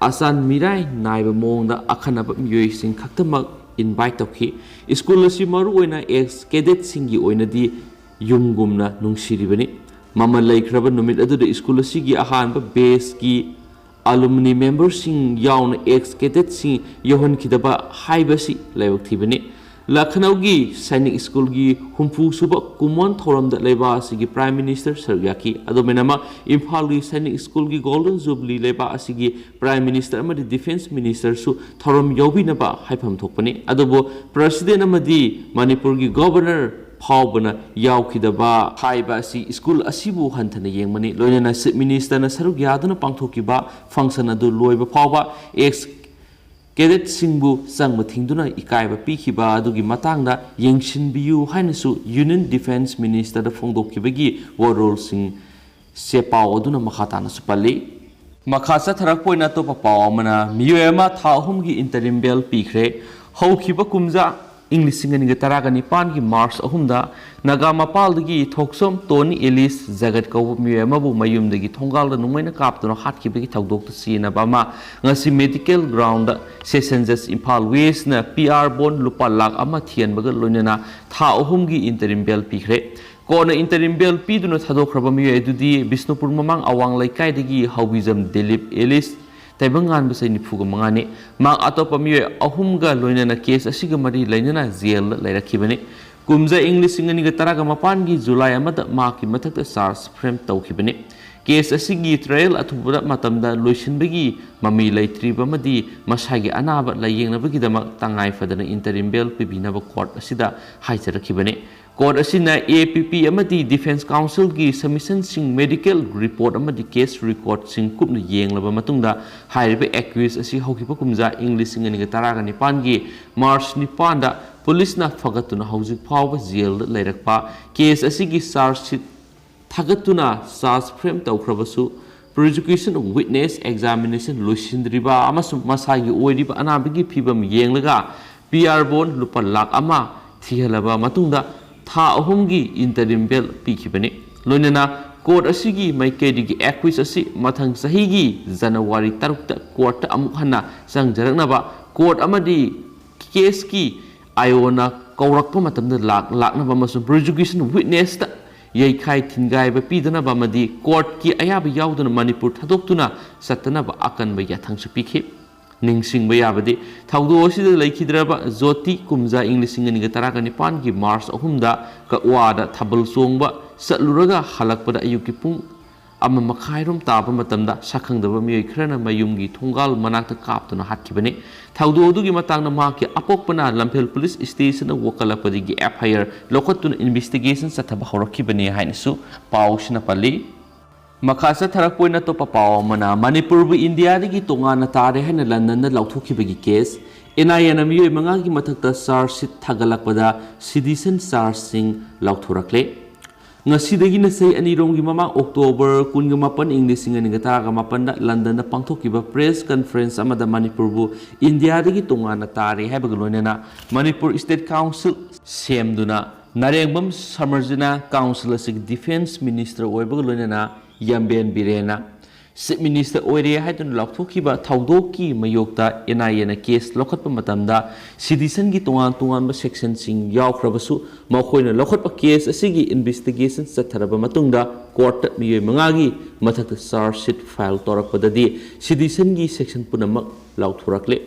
ꯑꯆꯥꯟ ꯃꯤꯔꯥꯏ ꯅꯥꯏꯕ ꯃꯑꯣꯡꯗ ꯑꯈꯟꯅꯕ ꯃꯤꯑꯣꯏꯁꯤꯡ ꯈꯛꯇꯃꯛ ꯏꯟꯚꯥꯏꯠ ꯇꯧꯈꯤ꯫ ꯁ꯭ꯀꯨꯜ ꯑꯁꯤ ꯃꯔꯨꯑꯣꯏꯅ ꯑꯦꯛꯁ ꯀꯦꯗꯦꯠꯁꯤꯡꯒꯤ ꯑꯣꯏꯅꯗꯤ ꯌꯨꯝꯒꯨꯝꯅ ꯅꯨꯡꯁꯤꯔꯤꯕꯅꯤ꯫ ꯃꯃꯜ ꯂꯩꯈ꯭ꯔꯕ ꯅꯨꯃꯤꯠ ꯑꯗꯨꯗ ꯁ꯭ꯀꯨꯜ ꯑꯁꯤꯒꯤ ꯑꯍꯥꯟꯕ ꯕꯦꯁꯀꯤ ꯑꯂꯨꯃꯅꯤ ꯃꯦꯝꯕꯔꯁꯤꯡ ꯌꯥꯎꯅ ꯑꯦꯛꯁ ꯀꯦꯗꯦꯠꯁꯤꯡ ꯌꯧꯍꯟꯈꯤꯗꯕ ꯍꯥꯏꯕꯁꯤ ꯂꯥꯏꯕꯛ ꯊꯤꯕꯅꯤ꯫ ꯂꯈꯅꯧꯒꯤ ꯁꯥꯏꯅꯤꯛ ꯁ꯭ꯀꯨꯜꯒꯤ ꯍꯨꯝꯐꯨ ꯁꯨꯕ ꯀꯨꯝꯑꯣꯟ ꯊꯧꯔꯝꯗ ꯂꯩꯕꯥꯛ ꯑꯁꯤꯒꯤ ꯄ꯭ꯔꯥꯏꯝ ꯃꯤꯅꯤꯁꯇꯔ ꯁꯔꯨꯛ ꯌꯥꯈꯤ꯫ ꯑꯗꯨꯃꯥꯏꯅꯃꯛ ꯏꯝꯐꯥꯜꯒꯤ ꯁꯥꯏꯅꯤꯛ ꯁ꯭ꯀꯨꯜꯒꯤ ꯒꯣꯜꯗꯟ ꯖꯨꯕꯤꯂꯤ ꯂꯩꯕꯥꯛ ꯑꯁꯤꯒꯤ ꯄ꯭ꯔꯥꯏꯝ ꯃꯤꯅꯤꯁꯇꯔ ꯑꯃꯗꯤ ꯗꯤꯐꯦꯟꯁ ꯃꯤꯅꯤꯁꯇꯔꯁꯨ ꯊꯧꯔꯝ ꯌꯥꯎꯕꯤꯅꯕ ꯍꯥꯏꯐꯝ ꯊꯣꯛꯄꯅꯤ꯫ ꯑꯗꯨꯕꯨ ꯄ꯭ꯔꯁꯤꯗꯦꯟ ꯑꯃꯗꯤ ꯃꯅꯤꯄꯨꯔꯒꯤ ꯒꯣꯕꯔꯅꯔ ꯐꯥꯎꯕꯅ ꯌꯥꯎꯈꯤꯗꯕ ꯍꯥꯏꯕ ꯑꯁꯤ ꯁ꯭ꯀꯨꯜ ꯑꯁꯤꯕꯨ ꯍꯟꯊꯅ ꯌꯦꯡꯕꯅꯤ꯫ ꯂꯣꯏꯅꯅ ꯆꯤꯐ ꯃꯤꯅꯤꯁꯇꯔꯅ ꯁꯔꯨꯛ ꯌꯥꯗꯨꯅ ꯄꯥꯡꯊꯣꯛꯈꯤꯕ ꯐꯪꯁꯟ ꯑꯗꯨ ꯂꯣꯏꯕ ꯐꯥꯎꯕ ꯑꯦꯛꯁ ꯀꯦꯗꯦꯠꯁꯤꯡꯕꯨ ꯆꯪꯕ ꯊꯤꯡꯗꯨꯅ ꯏꯀꯥꯏꯕ ꯄꯤꯈꯤꯕ ꯑꯗꯨꯒꯤ ꯃꯇꯥꯡꯗ ꯌꯦꯡꯁꯤꯟꯕꯤꯌꯨ ꯍꯥꯏꯅꯁꯨ ꯌꯨꯅꯤꯌꯟ ꯗꯤꯐꯦꯟꯁ ꯃꯤꯅꯤꯁꯇꯔꯗ ꯐꯣꯡꯗꯣꯛꯈꯤꯕꯒꯤ ꯋꯥꯔꯣꯜꯁꯤꯡ ꯆꯦ ꯄꯥꯎ ꯑꯗꯨꯅ ꯃꯈꯥ ꯇꯥꯅꯁꯨ ꯄꯜꯂꯤ꯫ ꯃꯈꯥ ꯆꯠꯊꯔꯛꯄ ꯑꯣꯏꯅ ꯑꯇꯣꯞꯄ ꯄꯥꯎ ꯑꯃꯅ, ꯃꯤꯑꯣꯏ ꯑꯃ ꯊꯥ ꯑꯍꯨꯝꯒꯤ ꯏꯟꯇꯔꯤꯝ ꯕꯦꯜ ꯄꯤꯈ꯭ꯔꯦ꯫ ꯍꯧꯈꯤꯕ ꯀꯨꯝꯖꯥ ꯏꯪ ꯂꯤꯁꯤꯡ ꯑꯅꯤꯒ ꯇꯔꯥꯒ ꯅꯤꯄꯥꯟꯒꯤ ꯃꯥꯔꯆ ꯑꯍꯨꯝꯗ ꯅꯥꯒꯥ ꯃꯄꯥꯜꯗꯒꯤ ꯊꯣꯛꯁꯣꯝ ꯇꯣꯅꯤ ꯑꯦꯂꯤꯁ ꯖꯒꯠ ꯀꯧꯕ ꯃꯤꯑꯣꯏ ꯑꯃꯕꯨ ꯃꯌꯨꯝꯗꯒꯤ ꯊꯣꯡꯒꯥꯜꯗ ꯅꯣꯡꯃꯩꯅ ꯀꯥꯞꯇꯨꯅ ꯍꯥꯠꯈꯤꯕꯒꯤ ꯊꯧꯗꯣꯛꯇ ꯆꯦꯟꯅꯕ ꯑꯃ ꯉꯁꯤ ꯃꯦꯗꯤꯀꯦꯜ ꯒ꯭ꯔꯥꯎꯟꯗ ꯁꯦꯁꯟ ꯖꯖ ꯏꯝꯐꯥꯜ ꯋꯦꯁꯅ ꯄꯤ ꯑꯥꯔ ꯕꯣꯟ ꯂꯨꯄꯥ ꯂꯥꯈ ꯑꯃ ꯊꯤꯍꯟꯕꯒ ꯂꯣꯏꯅꯅ ꯊꯥ ꯑꯍꯨꯝꯒꯤ ꯏꯟꯇꯔꯤꯝ ꯕꯦꯜ ꯄꯤꯈ꯭ꯔꯦ꯫ ꯀꯣꯔꯠꯅ ꯏꯟꯇꯔꯤꯝ ꯕꯦꯜ ꯄꯤꯗꯨꯅ ꯊꯥꯗꯣꯛꯈ꯭ꯔꯕ ꯃꯤꯑꯣꯏ ꯑꯗꯨꯗꯤ ꯕꯤꯁꯅꯨꯄꯨꯔ ꯃꯃꯥꯡ ꯑꯋꯥꯡ ꯂꯩꯀꯥꯏꯗꯒꯤ ꯍꯧꯕꯤꯖꯝ ꯗꯤꯂꯤꯞ ꯑꯦꯂꯤꯁ ꯇꯥꯏꯕꯪꯉꯥꯟꯕ ꯆꯍꯤ ꯅꯤꯐꯨꯒ ꯃꯉꯥꯅꯤ꯫ ꯃꯍꯥꯛ ꯑꯇꯣꯞꯄ ꯃꯤꯑꯣꯏ ꯑꯍꯨꯝꯒ ꯂꯣꯏꯅꯅ ꯀꯦꯁ ꯑꯁꯤꯒ ꯃꯔꯤ ꯂꯩꯅꯅ ꯖꯦꯜꯗ ꯂꯩꯔꯛꯈꯤꯕꯅꯤ꯫ ꯀꯨꯝꯖꯥ ꯏꯪ ꯂꯤꯁꯤꯡ ꯑꯅꯤꯒ ꯇꯔꯥꯒ ꯃꯥꯄꯟꯒꯤ ꯖꯨꯂꯥꯏ ꯑꯃꯗ ꯃꯍꯥꯛꯀꯤ ꯃꯊꯛꯇ ꯆꯥꯔꯖ ꯐ꯭ꯔꯦꯝ ꯇꯧꯈꯤꯕꯅꯤ꯫ ꯀꯦꯁ ꯑꯁꯤꯒꯤ ꯇ꯭ꯔꯥꯌꯦꯜ ꯑꯊꯨꯕ ꯃꯇꯝꯗ ꯂꯣꯏꯁꯤꯟꯕꯒꯤ ꯃꯃꯤ ꯂꯩꯇ꯭ꯔꯤꯕ ꯑꯃꯗꯤ ꯃꯁꯥꯒꯤ ꯑꯅꯥꯕ ꯂꯥꯌꯦꯡꯅꯕꯒꯤꯗꯃꯛ ꯇꯉꯥꯏ ꯐꯗꯅ ꯏꯟꯇꯔꯤꯝ ꯕꯦꯜ ꯄꯤꯕꯤꯅꯕ ꯀꯣꯔꯠ ꯑꯁꯤꯗ ꯍꯥꯏꯖꯔꯛꯈꯤꯕꯅꯤ꯫ ꯀꯣꯔꯠ ꯑꯁꯤꯅ ꯑꯦ ꯄꯤ ꯄꯤ ꯑꯃꯗꯤ ꯗꯤꯐꯦꯟꯁ ꯀꯥꯎꯟꯁꯤꯜꯒꯤ ꯁꯕꯃꯤꯁꯟꯁꯤꯡ, ꯃꯦꯗꯤꯀꯦꯜ ꯔꯤꯄꯣꯔꯠ ꯑꯃꯗꯤ ꯀꯦꯁ ꯔꯦꯀꯣꯔꯠꯁꯤꯡ ꯀꯨꯞꯅ ꯌꯦꯡꯂꯕ ꯃꯇꯨꯡꯗ ꯍꯥꯏꯔꯤꯕ ꯑꯦꯀ꯭ꯌꯨꯁ ꯑꯁꯤ ꯍꯧꯈꯤꯕ ꯀꯨꯝꯖꯥ ꯏꯪ ꯂꯤꯁꯤꯡ ꯑꯅꯤꯒ ꯇꯔꯥꯒ ꯅꯤꯄꯥꯟꯒꯤ ꯃꯥꯔꯆ ꯅꯤꯄꯥꯟꯗ ꯄꯨꯂꯤꯁꯅ ꯐꯒꯠꯇꯨꯅ ꯍꯧꯖꯤꯛ ꯐꯥꯎꯕ ꯖꯦꯜꯗ ꯂꯩꯔꯛꯄ, ꯀꯦꯁ ꯑꯁꯤꯒꯤ ꯆꯥꯔꯖ ꯁꯤꯠ ꯊꯥꯒꯠꯇꯨꯅ ꯆꯥꯔꯖ ꯐ꯭ꯔꯦꯝ ꯇꯧꯈ꯭ꯔꯕꯁꯨ, ꯄ꯭ꯔꯣꯁꯤꯀ꯭ꯌꯨꯁꯟ ꯋꯤꯠꯅꯦꯁ ꯑꯦꯛꯖꯥꯃꯤꯅꯦꯁꯟ ꯂꯣꯏꯁꯤꯟꯗ꯭ꯔꯤꯕ ꯑꯃꯁꯨꯡ ꯃꯁꯥꯒꯤ ꯑꯣꯏꯔꯤꯕ ꯑꯅꯥꯕꯒꯤ ꯐꯤꯕꯝ ꯌꯦꯡꯂꯒ ꯄꯤ ꯑꯥꯔ ꯕꯣꯟ ꯂꯨꯄꯥ ꯂꯥꯈ ꯑꯃ ꯊꯤꯍꯜꯂꯕ ꯃꯇꯨꯡꯗ ꯊꯥ ꯑꯍꯨꯝꯒꯤ ꯏꯟꯇꯔꯤꯝ ꯕꯦꯜ ꯄꯤꯈꯤꯕꯅꯤ꯫ ꯂꯣꯏꯅꯅ ꯀꯣꯔꯠ ꯑꯁꯤꯒꯤ ꯃꯥꯏꯀꯩꯗꯒꯤ ꯑꯦꯀ꯭ꯌꯨꯁ ꯑꯁꯤ ꯃꯊꯪ ꯆꯍꯤꯒꯤ ꯖꯅꯋꯥꯔꯤ ꯇꯔꯨꯛꯇ ꯀꯣꯔꯠꯇ ꯑꯃꯨꯛ ꯍꯟꯅ ꯆꯪꯖꯔꯛꯅꯕ ꯀꯣꯔꯠ ꯑꯃꯗꯤ ꯀꯦꯁꯀꯤ ꯑꯥꯏ ꯑꯣꯅ ꯀꯧꯔꯛꯄ ꯃꯇꯝꯗ ꯂꯥꯛ-, ꯂꯥꯛꯅꯕ ꯑꯃꯁꯨꯡ ꯄ꯭ꯔꯣꯁꯤꯀ꯭ꯌꯨꯁꯟ ꯋꯤꯠꯅꯦꯁꯇ ꯌꯩꯈꯥꯏ ꯊꯤꯟꯒꯥꯏꯕ ꯄꯤꯗꯅꯕ ꯑꯃꯗꯤ ꯀꯣꯔꯠꯀꯤ ꯑꯌꯥꯕ ꯌꯥꯎꯗꯅ ꯃꯅꯤꯄꯨꯔ ꯊꯥꯗꯣꯛꯇꯨꯅ ꯆꯠꯇꯅꯕ ꯑꯀꯟꯕ ꯌꯥꯊꯪꯁꯨ ꯄꯤꯈꯤ꯫ ꯅꯤꯡꯁꯤꯡꯕ ꯌꯥꯕꯗꯤ, ꯊꯧꯗꯣꯛ ꯑꯁꯤꯗ ꯂꯩꯈꯤꯗ꯭ꯔꯕ ꯖꯣꯇꯤ ꯀꯨꯝꯖꯥ ꯏꯪ ꯂꯤꯁꯤꯡ ꯑꯅꯤꯒ ꯇꯔꯥꯒ ꯅꯤꯄꯥꯟꯒꯤ ꯃꯥꯔꯆ ꯑꯍꯨꯝꯗ ꯀꯛꯋꯥꯗ ꯊꯥꯕꯜ ꯆꯣꯡꯕ ꯆꯠꯂꯨꯔꯒ ꯍꯜꯂꯛꯄꯗ ꯑꯌꯨꯛꯀꯤ ꯄꯨꯡ ꯑꯃ ꯃꯈꯥꯏꯔꯣꯝ ꯇꯥꯕ ꯃꯇꯝꯗ ꯁꯛꯈꯪꯗꯕ ꯃꯤꯑꯣꯏ ꯈꯔꯅ ꯃꯌꯨꯝꯒꯤ ꯊꯣꯡꯒꯥꯜ ꯃꯅꯥꯛꯇ ꯀꯥꯞꯇꯨꯅ ꯍꯥꯠꯈꯤꯕꯅꯤ꯫ ꯊꯧꯗꯣꯛ ꯑꯗꯨꯒꯤ ꯃꯇꯥꯡꯗ ꯃꯍꯥꯛꯀꯤ ꯑꯄꯣꯛꯄꯅ ꯂꯝꯐꯦꯜ ꯄꯨꯂꯤꯁ ꯁ꯭ꯇꯦꯁꯟꯗ ꯋꯥꯀꯠꯂꯛꯄꯗꯒꯤ ꯑꯦꯐ ꯑꯥꯏ ꯑꯥꯔ ꯂꯧꯈꯠꯇꯨꯅ ꯏꯟꯚꯦꯁꯇꯤꯒꯦꯁꯟ ꯆꯠꯊꯕ ꯍꯧꯔꯛꯈꯤꯕꯅꯤ ꯍꯥꯏꯅꯁꯨ ꯄꯥꯎꯁꯤꯅ ꯄꯜꯂꯤ꯫ ꯃꯈꯥ ꯆꯠꯊꯔꯛꯄ ꯑꯣꯏꯅ ꯑꯇꯣꯞꯄ ꯄꯥꯎ ꯑꯃꯅ, ꯃꯅꯤꯄꯨꯔꯕꯨ ꯏꯟꯗꯤꯌꯥꯗꯒꯤ ꯇꯣꯉꯥꯟꯅ ꯇꯥꯔꯦ ꯍꯥꯏꯅ ꯂꯟꯗꯟꯗ ꯂꯥꯎꯊꯣꯛꯈꯤꯕꯒꯤ ꯀꯦꯁ, ꯑꯦꯟ ꯑꯥꯏ ꯑꯦꯅ ꯃꯤꯑꯣꯏ ꯃꯉꯥꯒꯤ ꯃꯊꯛꯇ ꯆꯥꯔꯖ ꯁꯤꯠ ꯊꯥꯒꯠꯂꯛꯄꯗ ꯁꯤꯇꯤꯖꯟ ꯆꯥꯔꯖꯁꯤꯡ ꯂꯥꯎꯊꯣꯔꯛꯂꯦ꯫ ꯉꯁꯤꯗꯒꯤꯅ ꯆꯍꯤ ꯑꯅꯤꯔꯣꯝꯒꯤ ꯃꯃꯥꯡ ꯑꯣꯛꯇꯣꯕꯔ ꯀꯨꯟꯒ ꯃꯥꯄꯟ, ꯏꯪ ꯂꯤꯁꯤꯡ ꯑꯅꯤꯒ ꯇꯔꯥꯒ ꯃꯥꯄꯟꯗ ꯂꯟꯗꯟꯗ ꯄꯥꯡꯊꯣꯛꯈꯤꯕ press conference ꯑꯃꯗ ꯃꯅꯤꯄꯨꯔꯕꯨ ꯏꯟꯗꯤꯌꯥꯗꯒꯤ ꯇꯣꯉꯥꯟꯅ ꯇꯥꯔꯦ ꯍꯥꯏꯕꯒ ꯂꯣꯏꯅꯅ ꯃꯅꯤꯄꯨꯔ State Council ꯁꯦꯝꯗꯨꯅ ꯅꯔꯦꯡꯕꯝ ꯁꯃꯔꯖꯤꯅ council ꯑꯁꯤꯒꯤ defence minister ꯑꯣꯏꯕꯒ ꯂꯣꯏꯅꯅ ꯌꯥꯝꯕꯦꯝ ꯕꯤꯔꯦꯟꯅ Chief Minister ꯑꯣꯏꯔꯦ ꯍꯥꯏꯗꯨꯅ ꯂꯥꯎꯊꯣꯛꯈꯤꯕ ꯊꯧꯗꯣꯛꯀꯤ ꯃꯥꯌꯣꯛꯇ NIAꯅ case ꯂꯧꯈꯠꯄ ꯃꯇꯝꯗ citizenꯒꯤ ꯇꯣꯉꯥꯟ ꯇꯣꯉꯥꯟꯕ sectionꯁꯤꯡ ꯌꯥꯎꯈ꯭ꯔꯕꯁꯨ, ꯃꯈꯣꯏꯅ ꯂꯧꯈꯠꯄ case ꯑꯁꯤꯒꯤ investigation ꯆꯠꯊꯔꯕ ꯃꯇꯨꯡꯗ courtꯇ ꯃꯤꯑꯣꯏ ꯃꯉꯥꯒꯤ ꯃꯊꯛꯇ charge sheet file ꯇꯧꯔꯛꯄꯗꯗꯤ citizenꯒꯤ section ꯄꯨꯝꯅꯃꯛ ꯂꯥꯎꯊꯣꯔꯛꯂꯦ꯫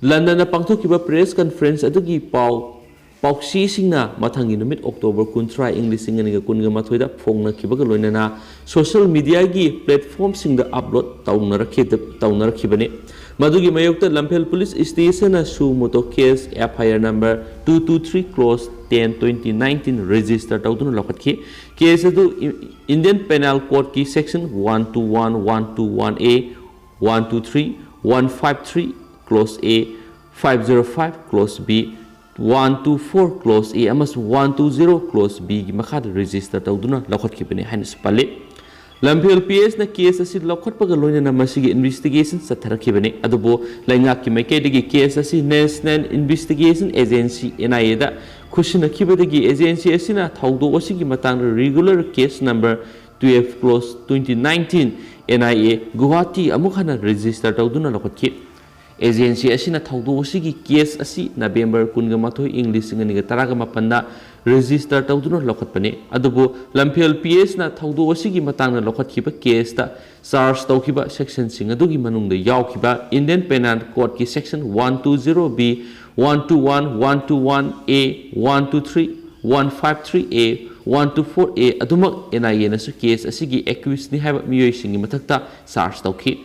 ꯂꯟꯗꯟꯗ ꯄꯥꯡꯊꯣꯛꯈꯤꯕ press conference ꯑꯗꯨꯒꯤ ꯄꯥꯎ ꯄꯥꯎꯆꯦꯁꯤꯡꯅ ꯃꯊꯪꯒꯤ ꯅꯨꯃꯤꯠ ꯑꯣꯛꯇꯣꯕꯔ ꯀꯨꯟꯊ꯭ꯔꯥ, ꯏꯪ ꯂꯤꯁꯤꯡ ꯑꯅꯤꯒ ꯀꯨꯟꯒ ꯃꯥꯊꯣꯏꯗ ꯐꯣꯡꯅꯈꯤꯕꯒ ꯂꯣꯏꯅꯅ social mediaꯒꯤ platformꯁꯤꯡꯗ upload ꯇꯧꯅꯔꯛꯈꯤ-, ꯇꯧꯅꯔꯛꯈꯤꯕꯅꯤ꯫ ꯃꯗꯨꯒꯤ ꯃꯥꯌꯣꯛꯇ ꯂꯝꯐꯦꯜ police stationꯅ suo motu case F I R number two two three clause ten twenty nineteen register ꯇꯧꯗꯨꯅ ꯂꯧꯈꯠꯈꯤ꯫ Case ꯑꯗꯨ I-, Indian Penal Codeꯀꯤ section one two one, one two one A, one two three, one five three clause A, five zero five clause B, one two four clause A ꯑꯃꯁꯨꯡ one two zero clause Bꯒꯤ ꯃꯈꯥꯗ register ꯇꯧꯗꯨꯅ ꯂꯧꯈꯠꯈꯤꯕꯅꯤ ꯍꯥꯏꯅꯁꯨ ꯄꯜꯂꯤ꯫ ꯂꯝꯐꯦꯜ PSꯅ case ꯑꯁꯤ ꯂꯧꯈꯠꯄꯒ ꯂꯣꯏꯅꯅ ꯃꯁꯤꯒꯤ investigation ꯆꯠꯊꯔꯛꯈꯤꯕꯅꯤ꯫ ꯑꯗꯨꯕꯨ ꯂꯩꯉꯥꯛꯀꯤ ꯃꯥꯏꯀꯩꯗꯒꯤ case ꯑꯁꯤ National Investigation Agency, NIAꯗ ꯈꯨꯠꯁꯤꯟꯅꯈꯤꯕꯗꯒꯤ agency ꯑꯁꯤꯅ ꯊꯧꯗꯣꯛ ꯑꯁꯤꯒꯤ ꯃꯇꯥꯡꯗ regular case number twelve clause twenty nineteen NIA Guwahati ꯑꯃꯨꯛ ꯍꯟꯅ register ꯇꯧꯗꯨꯅ ꯂꯧꯈꯠꯈꯤ꯫ Agency ꯑꯁꯤꯅ ꯊꯧꯗꯣꯛ ꯑꯁꯤꯒꯤ case ꯑꯁꯤ ꯅꯕꯦꯝꯕꯔ ꯀꯨꯟꯒ ꯃꯥꯊꯣꯏ, ꯏꯪ ꯂꯤꯁꯤꯡ ꯑꯅꯤꯒ ꯇꯔꯥꯒ ꯃꯥꯄꯟꯗ register ꯇꯧꯗꯨꯅ ꯂꯧꯈꯠꯄꯅꯤ꯫ ꯑꯗꯨꯕꯨ ꯂꯝꯐꯦꯜ PSꯅ ꯊꯧꯗꯣꯛ ꯑꯁꯤꯒꯤ ꯃꯇꯥꯡꯗ ꯂꯧꯈꯠꯈꯤꯕ caseꯇ charge ꯇꯧꯈꯤꯕ sectionꯁꯤꯡ ꯑꯗꯨꯒꯤ ꯃꯅꯨꯡꯗ ꯌꯥꯎꯈꯤꯕ Indian Penal Codeꯀꯤ section one two zero B, one two one, one two one A, one two three, one five three A, one two four A ꯑꯗꯨꯃꯛ NIAꯅꯁꯨ case ꯑꯁꯤꯒꯤ accusedꯅꯤ ꯍꯥꯏꯕ ꯃꯤꯑꯣꯏꯁꯤꯡꯒꯤ ꯃꯊꯛꯇ charge ꯇꯧꯈꯤ꯫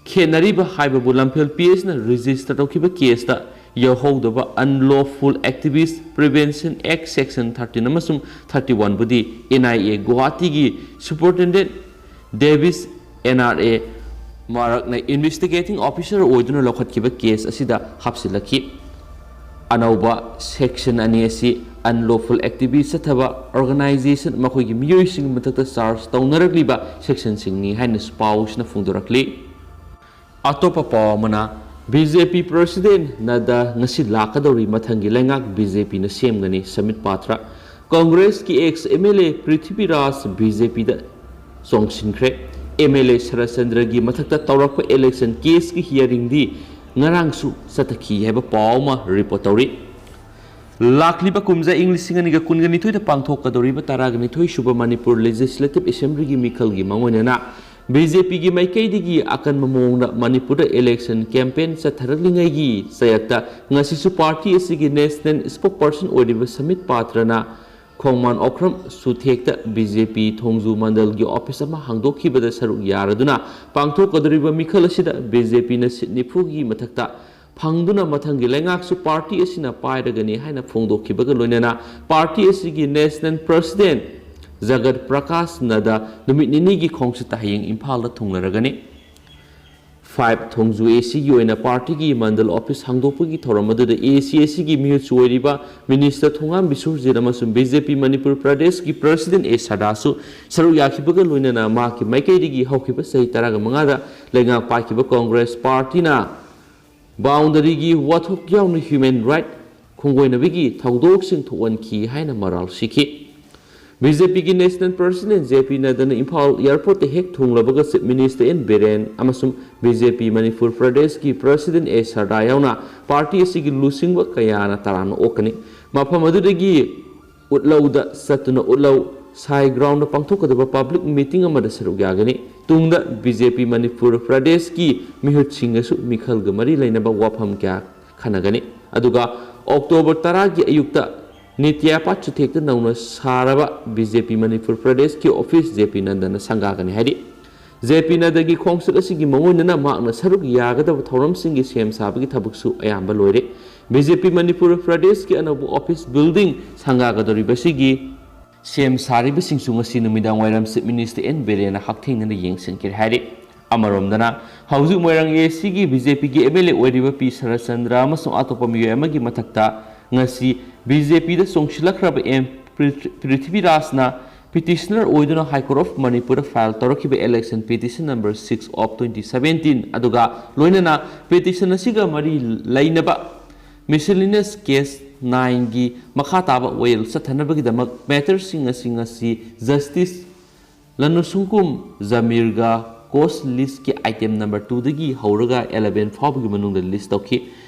ꯈꯦꯠꯅꯔꯤꯕ ꯍꯥꯏꯕꯕꯨ ꯂꯝꯐꯦꯜ PSꯅ register ꯇꯧꯈꯤꯕ caseꯇ ꯌꯥꯎꯍꯧꯗꯕ Unlawful Activist Prevention Act section thirteen ꯑꯃꯁꯨꯡ thirty oneꯕꯨꯗꯤ NIA ꯒꯨꯋꯥꯍꯥꯇꯤꯒꯤ Superintendent Davis, NRA ꯃꯍꯥꯛꯅ investigating officer ꯑꯣꯏꯗꯨꯅ ꯂꯧꯈꯠꯈꯤꯕ case ꯑꯁꯤꯗ ꯍꯥꯞꯆꯤꯜꯂꯛꯈꯤ꯫ ꯑꯅꯧꯕ section ꯑꯅꯤ ꯑꯁꯤ ꯑꯟꯂꯣꯐꯨꯜ ꯑꯦꯛꯇꯤꯚꯤꯁ ꯆꯠꯊꯕ ꯑꯣꯔꯒꯅꯥꯏꯖꯦꯁꯟ, ꯃꯈꯣꯏꯒꯤ ꯃꯤꯑꯣꯏꯁꯤꯡꯒꯤ ꯃꯊꯛꯇ ꯆꯥꯔꯖ ꯇꯧꯅꯔꯛꯂꯤꯕ ꯁꯦꯛꯁꯟꯁꯤꯡꯅꯤ ꯍꯥꯏꯅ ꯄꯥꯎꯁꯤꯅ ꯐꯣꯡꯗꯣꯔꯛꯂꯤ꯫ ꯑꯇꯣꯞꯄ ꯄꯥꯎ ꯑꯃꯅ, B J P president Nadda ꯉꯁꯤ ꯂꯥꯛꯀꯗꯧꯔꯤ, ꯃꯊꯪꯒꯤ ꯂꯩꯉꯥꯛ ꯕꯤ ꯖꯦ ꯄꯤꯅ ꯁꯦꯝꯒꯅꯤ, ꯁꯃꯤꯠ ꯄꯥꯊ꯭ꯔ꯫ ꯀꯪꯒ꯭ꯔꯦꯁꯀꯤ ex M L A Prithviraj B J ꯄꯤꯗ ꯆꯣꯡꯁꯤꯟꯈ꯭ꯔꯦ꯫ ꯑꯦꯝ ꯑꯦꯜ ꯑꯦ ꯁꯔꯠꯆꯟꯗ꯭ꯔꯒꯤ ꯃꯊꯛꯇ ꯇꯧꯔꯛꯄ ꯏꯂꯦꯛꯁꯟ ꯀꯦꯁꯀꯤ ꯍꯤꯌꯥꯔꯤꯡꯗꯤ ꯉꯔꯥꯡꯁꯨ ꯆꯠꯊꯈꯤ ꯍꯥꯏꯕ ꯄꯥꯎ ꯑꯃ ꯔꯤꯄꯣꯔꯠ ꯇꯧꯔꯤ꯫ ꯂꯥꯛꯂꯤꯕ ꯀꯨꯝꯖꯥ ꯏꯪ ꯂꯤꯁꯤꯡ ꯑꯅꯤꯒ ꯀꯨꯟꯒ ꯅꯤꯊꯣꯏꯗ ꯄꯥꯡꯊꯣꯛꯀꯗꯧꯔꯤꯕ ꯇꯔꯥꯒ ꯅꯤꯊꯣꯏ ꯁꯨꯕ ꯃꯅꯤꯄꯨꯔ ꯂꯦꯖꯤꯁꯂꯦꯇꯤꯚ ꯑꯦꯁꯦꯝꯕ꯭ꯂꯤꯒꯤ ꯃꯤꯈꯜꯒꯤ ꯃꯥꯡꯑꯣꯏꯅꯅ ꯕꯤ ꯖꯦ ꯄꯤꯒꯤ ꯃꯥꯏꯀꯩꯗꯒꯤ ꯑꯀꯟꯕ ꯃꯑꯣꯡꯗ ꯃꯅꯤꯄꯨꯔꯗ ꯏꯂꯦꯛꯁꯟ ꯀꯦꯝꯄꯦꯟ ꯆꯠꯊꯔꯛꯂꯤꯉꯩꯒꯤ ꯆꯌꯦꯠꯇ ꯉꯁꯤꯁꯨ ꯄꯥꯔꯇꯤ ꯑꯁꯤꯒꯤ ꯅꯦꯁꯅꯦꯜ ꯁ꯭ꯄꯣꯛꯄꯔꯁꯟ ꯑꯣꯏꯔꯤꯕ ꯁꯃꯤꯠ ꯄꯥꯇ꯭ꯔꯅ ꯈꯣꯡꯃꯥꯟ ꯑꯣꯀ꯭ꯔꯝ ꯁꯨꯊꯦꯛꯇ ꯕꯤ ꯖꯦ ꯄꯤ ꯊꯣꯡꯖꯨ ꯃꯟꯗꯜꯒꯤ ꯑꯣꯐꯤꯁ ꯑꯃ ꯍꯥꯡꯗꯣꯛꯈꯤꯕꯗ ꯁꯔꯨꯛ ꯌꯥꯔꯗꯨꯅ ꯄꯥꯡꯊꯣꯛꯀꯗꯧꯔꯤꯕ ꯃꯤꯈꯜ ꯑꯁꯤꯗ ꯕꯤ ꯖꯦ ꯄꯤꯅ ꯁꯤꯠ ꯅꯤꯐꯨꯒꯤ ꯃꯊꯛꯇ ꯐꯪꯗꯨꯅ ꯃꯊꯪꯒꯤ ꯂꯩꯉꯥꯛꯁꯨ ꯄꯥꯔꯇꯤ ꯑꯁꯤꯅ ꯄꯥꯏꯔꯒꯅꯤ ꯍꯥꯏꯅ ꯐꯣꯡꯗꯣꯛꯈꯤꯕꯒ ꯂꯣꯏꯅꯅ ꯄꯥꯔꯇꯤ ꯑꯁꯤꯒꯤ ꯅꯦꯁꯅꯦꯜ ꯄ꯭ꯔꯁꯤꯗꯦꯟ ꯖꯒꯠ ꯄ꯭ꯔꯀꯥꯁ ꯅꯗ꯭ꯗꯥ ꯅꯨꯃꯤꯠ ꯅꯤꯅꯤꯒꯤ ꯈꯣꯡꯆꯠꯇ ꯍꯌꯦꯡ ꯏꯝꯐꯥꯜꯗ ꯊꯨꯡꯂꯔꯒꯅꯤ꯫ ꯐꯥꯏꯚ ꯊꯣꯡꯖꯨ ꯑꯦ ꯁꯤꯒꯤ ꯑꯣꯏꯅ ꯄꯥꯔꯇꯤꯒꯤ ꯃꯟꯗꯜ ꯑꯣꯐꯤꯁ ꯍꯥꯡꯗꯣꯛꯄꯒꯤ ꯊꯧꯔꯝ ꯑꯗꯨꯗ ꯑꯦ ꯁꯤ ꯑꯦ ꯁꯤꯒꯤ ꯃꯤꯍꯨꯠꯁꯨ ꯑꯣꯏꯔꯤꯕ ꯃꯤꯅꯤꯁꯇꯔ ꯊꯣꯉꯥꯝ ꯕꯤꯁ꯭ꯋꯖꯤꯠ ꯑꯃꯁꯨꯡ ꯕꯤ ꯖꯦ ꯄꯤ ꯃꯅꯤꯄꯨꯔ ꯄ꯭ꯔꯗꯦꯁꯀꯤ ꯄ꯭ꯔꯁꯤꯗꯦꯟ ꯑꯦ ꯁꯗꯥꯁꯨ ꯁꯔꯨꯛ ꯌꯥꯈꯤꯕꯒ ꯂꯣꯏꯅꯅ ꯃꯍꯥꯛꯀꯤ ꯃꯥꯏꯀꯩꯗꯒꯤ ꯍꯧꯈꯤꯕ ꯆꯍꯤ ꯇꯔꯥꯒ ꯃꯉꯥꯗ ꯂꯩꯉꯥꯛ ꯄꯥꯏꯈꯤꯕ ꯀꯪꯒ꯭ꯔꯦꯁ ꯄꯥꯔꯇꯤꯅ ꯕꯥꯎꯟꯗꯔꯤꯒꯤ ꯋꯥꯊꯣꯛ ꯌꯥꯎꯅ ꯍ꯭ꯌꯨꯃꯦꯟ ꯔꯥꯏꯠ ꯈꯣꯡꯒꯣꯏꯅꯕꯒꯤ ꯊꯧꯗꯣꯛꯁꯤꯡ ꯊꯣꯛꯍꯟꯈꯤ ꯍꯥꯏꯅ ꯃꯔꯥꯜ ꯁꯤꯈꯤ꯫ ꯕꯤ ꯖꯦ ꯄꯤꯒꯤ ꯅꯦꯁꯅꯦꯜ ꯄ꯭ꯔꯁꯤꯗꯦꯟ ꯖꯦ ꯄꯤ ꯅꯗ꯭ꯗꯥꯅ ꯏꯝꯐꯥꯜ ꯑꯦꯌꯔꯄꯣꯔꯠꯇ ꯍꯦꯛ ꯊꯨꯡꯂꯕꯒ ꯆꯤꯐ ꯃꯤꯅꯤꯁꯇꯔ ꯑꯦꯟ ꯕꯤꯔꯦꯟ ꯑꯃꯁꯨꯡ ꯕꯤ ꯖꯦ ꯄꯤ ꯃꯅꯤꯄꯨꯔ ꯄ꯭ꯔꯗꯦꯁꯀꯤ ꯄ꯭ꯔꯁꯤꯗꯦꯟ ꯑꯦ ꯁꯔꯗꯥ ꯌꯥꯎꯅ ꯄꯥꯔꯇꯤ ꯑꯁꯤꯒꯤ ꯂꯨꯆꯤꯡꯕ ꯀꯌꯥꯅ ꯇꯔꯥꯝꯅ ꯑꯣꯛꯀꯅꯤ꯫ ꯃꯐꯝ ꯑꯗꯨꯗꯒꯤ ꯎꯠꯂꯧꯗ ꯆꯠꯇꯨꯅ ꯎꯠꯂꯧ ꯁꯥꯏ ꯒ꯭ꯔꯥꯎꯟꯗ ꯄꯥꯡꯊꯣꯛꯀꯗꯕ ꯄꯕ꯭ꯂꯤꯛ ꯃꯤꯇꯤꯡ ꯑꯃꯗ ꯁꯔꯨꯛ ꯌꯥꯒꯅꯤ꯫ ꯇꯨꯡꯗ ꯕꯤ ꯖꯦ ꯄꯤ ꯃꯅꯤꯄꯨꯔ ꯄ꯭ꯔꯗꯦꯁꯀꯤ ꯃꯤꯍꯨꯠꯁꯤꯡꯒꯁꯨ ꯃꯤꯈꯜꯒ ꯃꯔꯤ ꯂꯩꯅꯕ ꯋꯥꯐꯝ ꯀꯌꯥ ꯈꯟꯅꯒꯅꯤ꯫ ꯑꯗꯨꯒ ꯑꯣꯛꯇꯣꯕꯔ ꯇꯔꯥꯒꯤ ꯑꯌꯨꯛꯇ ꯅꯤꯇ꯭ꯌꯥꯄꯥꯠ ꯆꯨꯊꯦꯛꯇ ꯅꯧꯅ ꯁꯥꯔꯕ ꯕꯤ ꯖꯦ ꯄꯤ ꯃꯅꯤꯄꯨꯔ ꯄ꯭ꯔꯗꯦꯁꯀꯤ ꯑꯣꯐꯤꯁ ꯖꯦ ꯄꯤ ꯅꯟꯗꯅ ꯁꯪꯒꯥꯒꯅꯤ ꯍꯥꯏꯔꯤ꯫ ꯖꯦ ꯄꯤ ꯅꯗ꯭ꯗꯥꯒꯤ ꯈꯣꯡꯆꯠ ꯑꯁꯤꯒꯤ ꯃꯥꯡꯑꯣꯏꯅꯅ ꯃꯍꯥꯛꯅ ꯁꯔꯨꯛ ꯌꯥꯒꯗꯕ ꯊꯧꯔꯝꯁꯤꯡꯒꯤ ꯁꯦꯝ ꯁꯥꯕꯒꯤ ꯊꯕꯛꯁꯨ ꯑꯌꯥꯝꯕ ꯂꯣꯏꯔꯦ꯫ ꯕꯤ ꯖꯦ ꯄꯤ ꯃꯅꯤꯄꯨꯔ ꯄ꯭ꯔꯗꯦꯁꯀꯤ ꯑꯅꯧꯕ ꯑꯣꯐꯤꯁ ꯕꯤꯜꯗꯤꯡ ꯁꯪꯒꯥꯒꯗꯧꯔꯤꯕꯁꯤꯒꯤ ꯁꯦꯝ ꯁꯥꯔꯤꯕꯁꯤꯡꯁꯨ ꯉꯁꯤ ꯅꯨꯃꯤꯗꯥꯡ ꯋꯥꯏꯔꯝ ꯆꯤꯐ ꯃꯤꯅꯤꯁꯇꯔ ꯑꯦꯟ ꯕꯤꯔꯦꯟꯅ ꯍꯛꯊꯦꯡꯅꯅ ꯌꯦꯡꯁꯤꯟꯈ꯭ꯔꯦ ꯍꯥꯏꯔꯤ꯫ ꯑꯃꯔꯣꯝꯗꯅ ꯍꯧꯖꯤꯛ ꯃꯣꯏꯔꯥꯡ ꯑꯦ ꯁꯤꯒꯤ ꯕꯤ ꯖꯦ ꯄꯤꯒꯤ ꯑꯦꯝ ꯑꯦꯜ ꯑꯦ ꯑꯣꯏꯔꯤꯕ ꯄꯤ ꯁꯔꯠꯆꯟꯗ꯭ꯔ ꯑꯃꯁꯨꯡ ꯑꯇꯣꯞꯄ ꯃꯤꯑꯣꯏ ꯑꯃꯒꯤ ꯃꯊꯛꯇ ꯉꯁꯤ ꯕꯤ ꯖꯦ ꯄꯤꯗ ꯆꯣꯡꯁꯤꯜꯂꯛꯈ꯭ꯔꯕ ꯑꯦꯝ ꯄ꯭ꯔꯤꯊꯤꯕꯤꯔꯥꯖꯅ ꯄꯤꯇꯤꯁꯅꯔ ꯑꯣꯏꯗꯨꯅ High Court of ꯃꯅꯤꯄꯨꯔꯗ ꯐꯥꯏꯜ ꯇꯧꯔꯛꯈꯤꯕ election petition number six of twenty seventeen ꯑꯗꯨꯒ ꯂꯣꯏꯅꯅ ꯄꯤꯇꯤꯁꯟ ꯑꯁꯤꯒ ꯃꯔꯤ ꯂꯩꯅꯕ miscellaneous case nineꯒꯤ ꯃꯈꯥ ꯇꯥꯕ ꯋꯥꯌꯦꯜ ꯆꯠꯊꯅꯕꯒꯤꯗꯃꯛ ꯃꯦꯇꯔꯁꯤꯡ ꯑꯁꯤ ꯉꯁꯤ ꯖꯁꯇꯤꯁ ꯂꯅꯨꯁꯨꯡꯀꯨꯝ ꯖꯃꯤꯔꯒ ꯀꯣꯁ ꯂꯤꯁꯀꯤ item number twoꯗꯒꯤ ꯍꯧꯔꯒ eleven ꯐꯥꯎꯕꯒꯤ ꯃꯅꯨꯡꯗ ꯂꯤꯁ ꯇꯧꯈꯤ꯫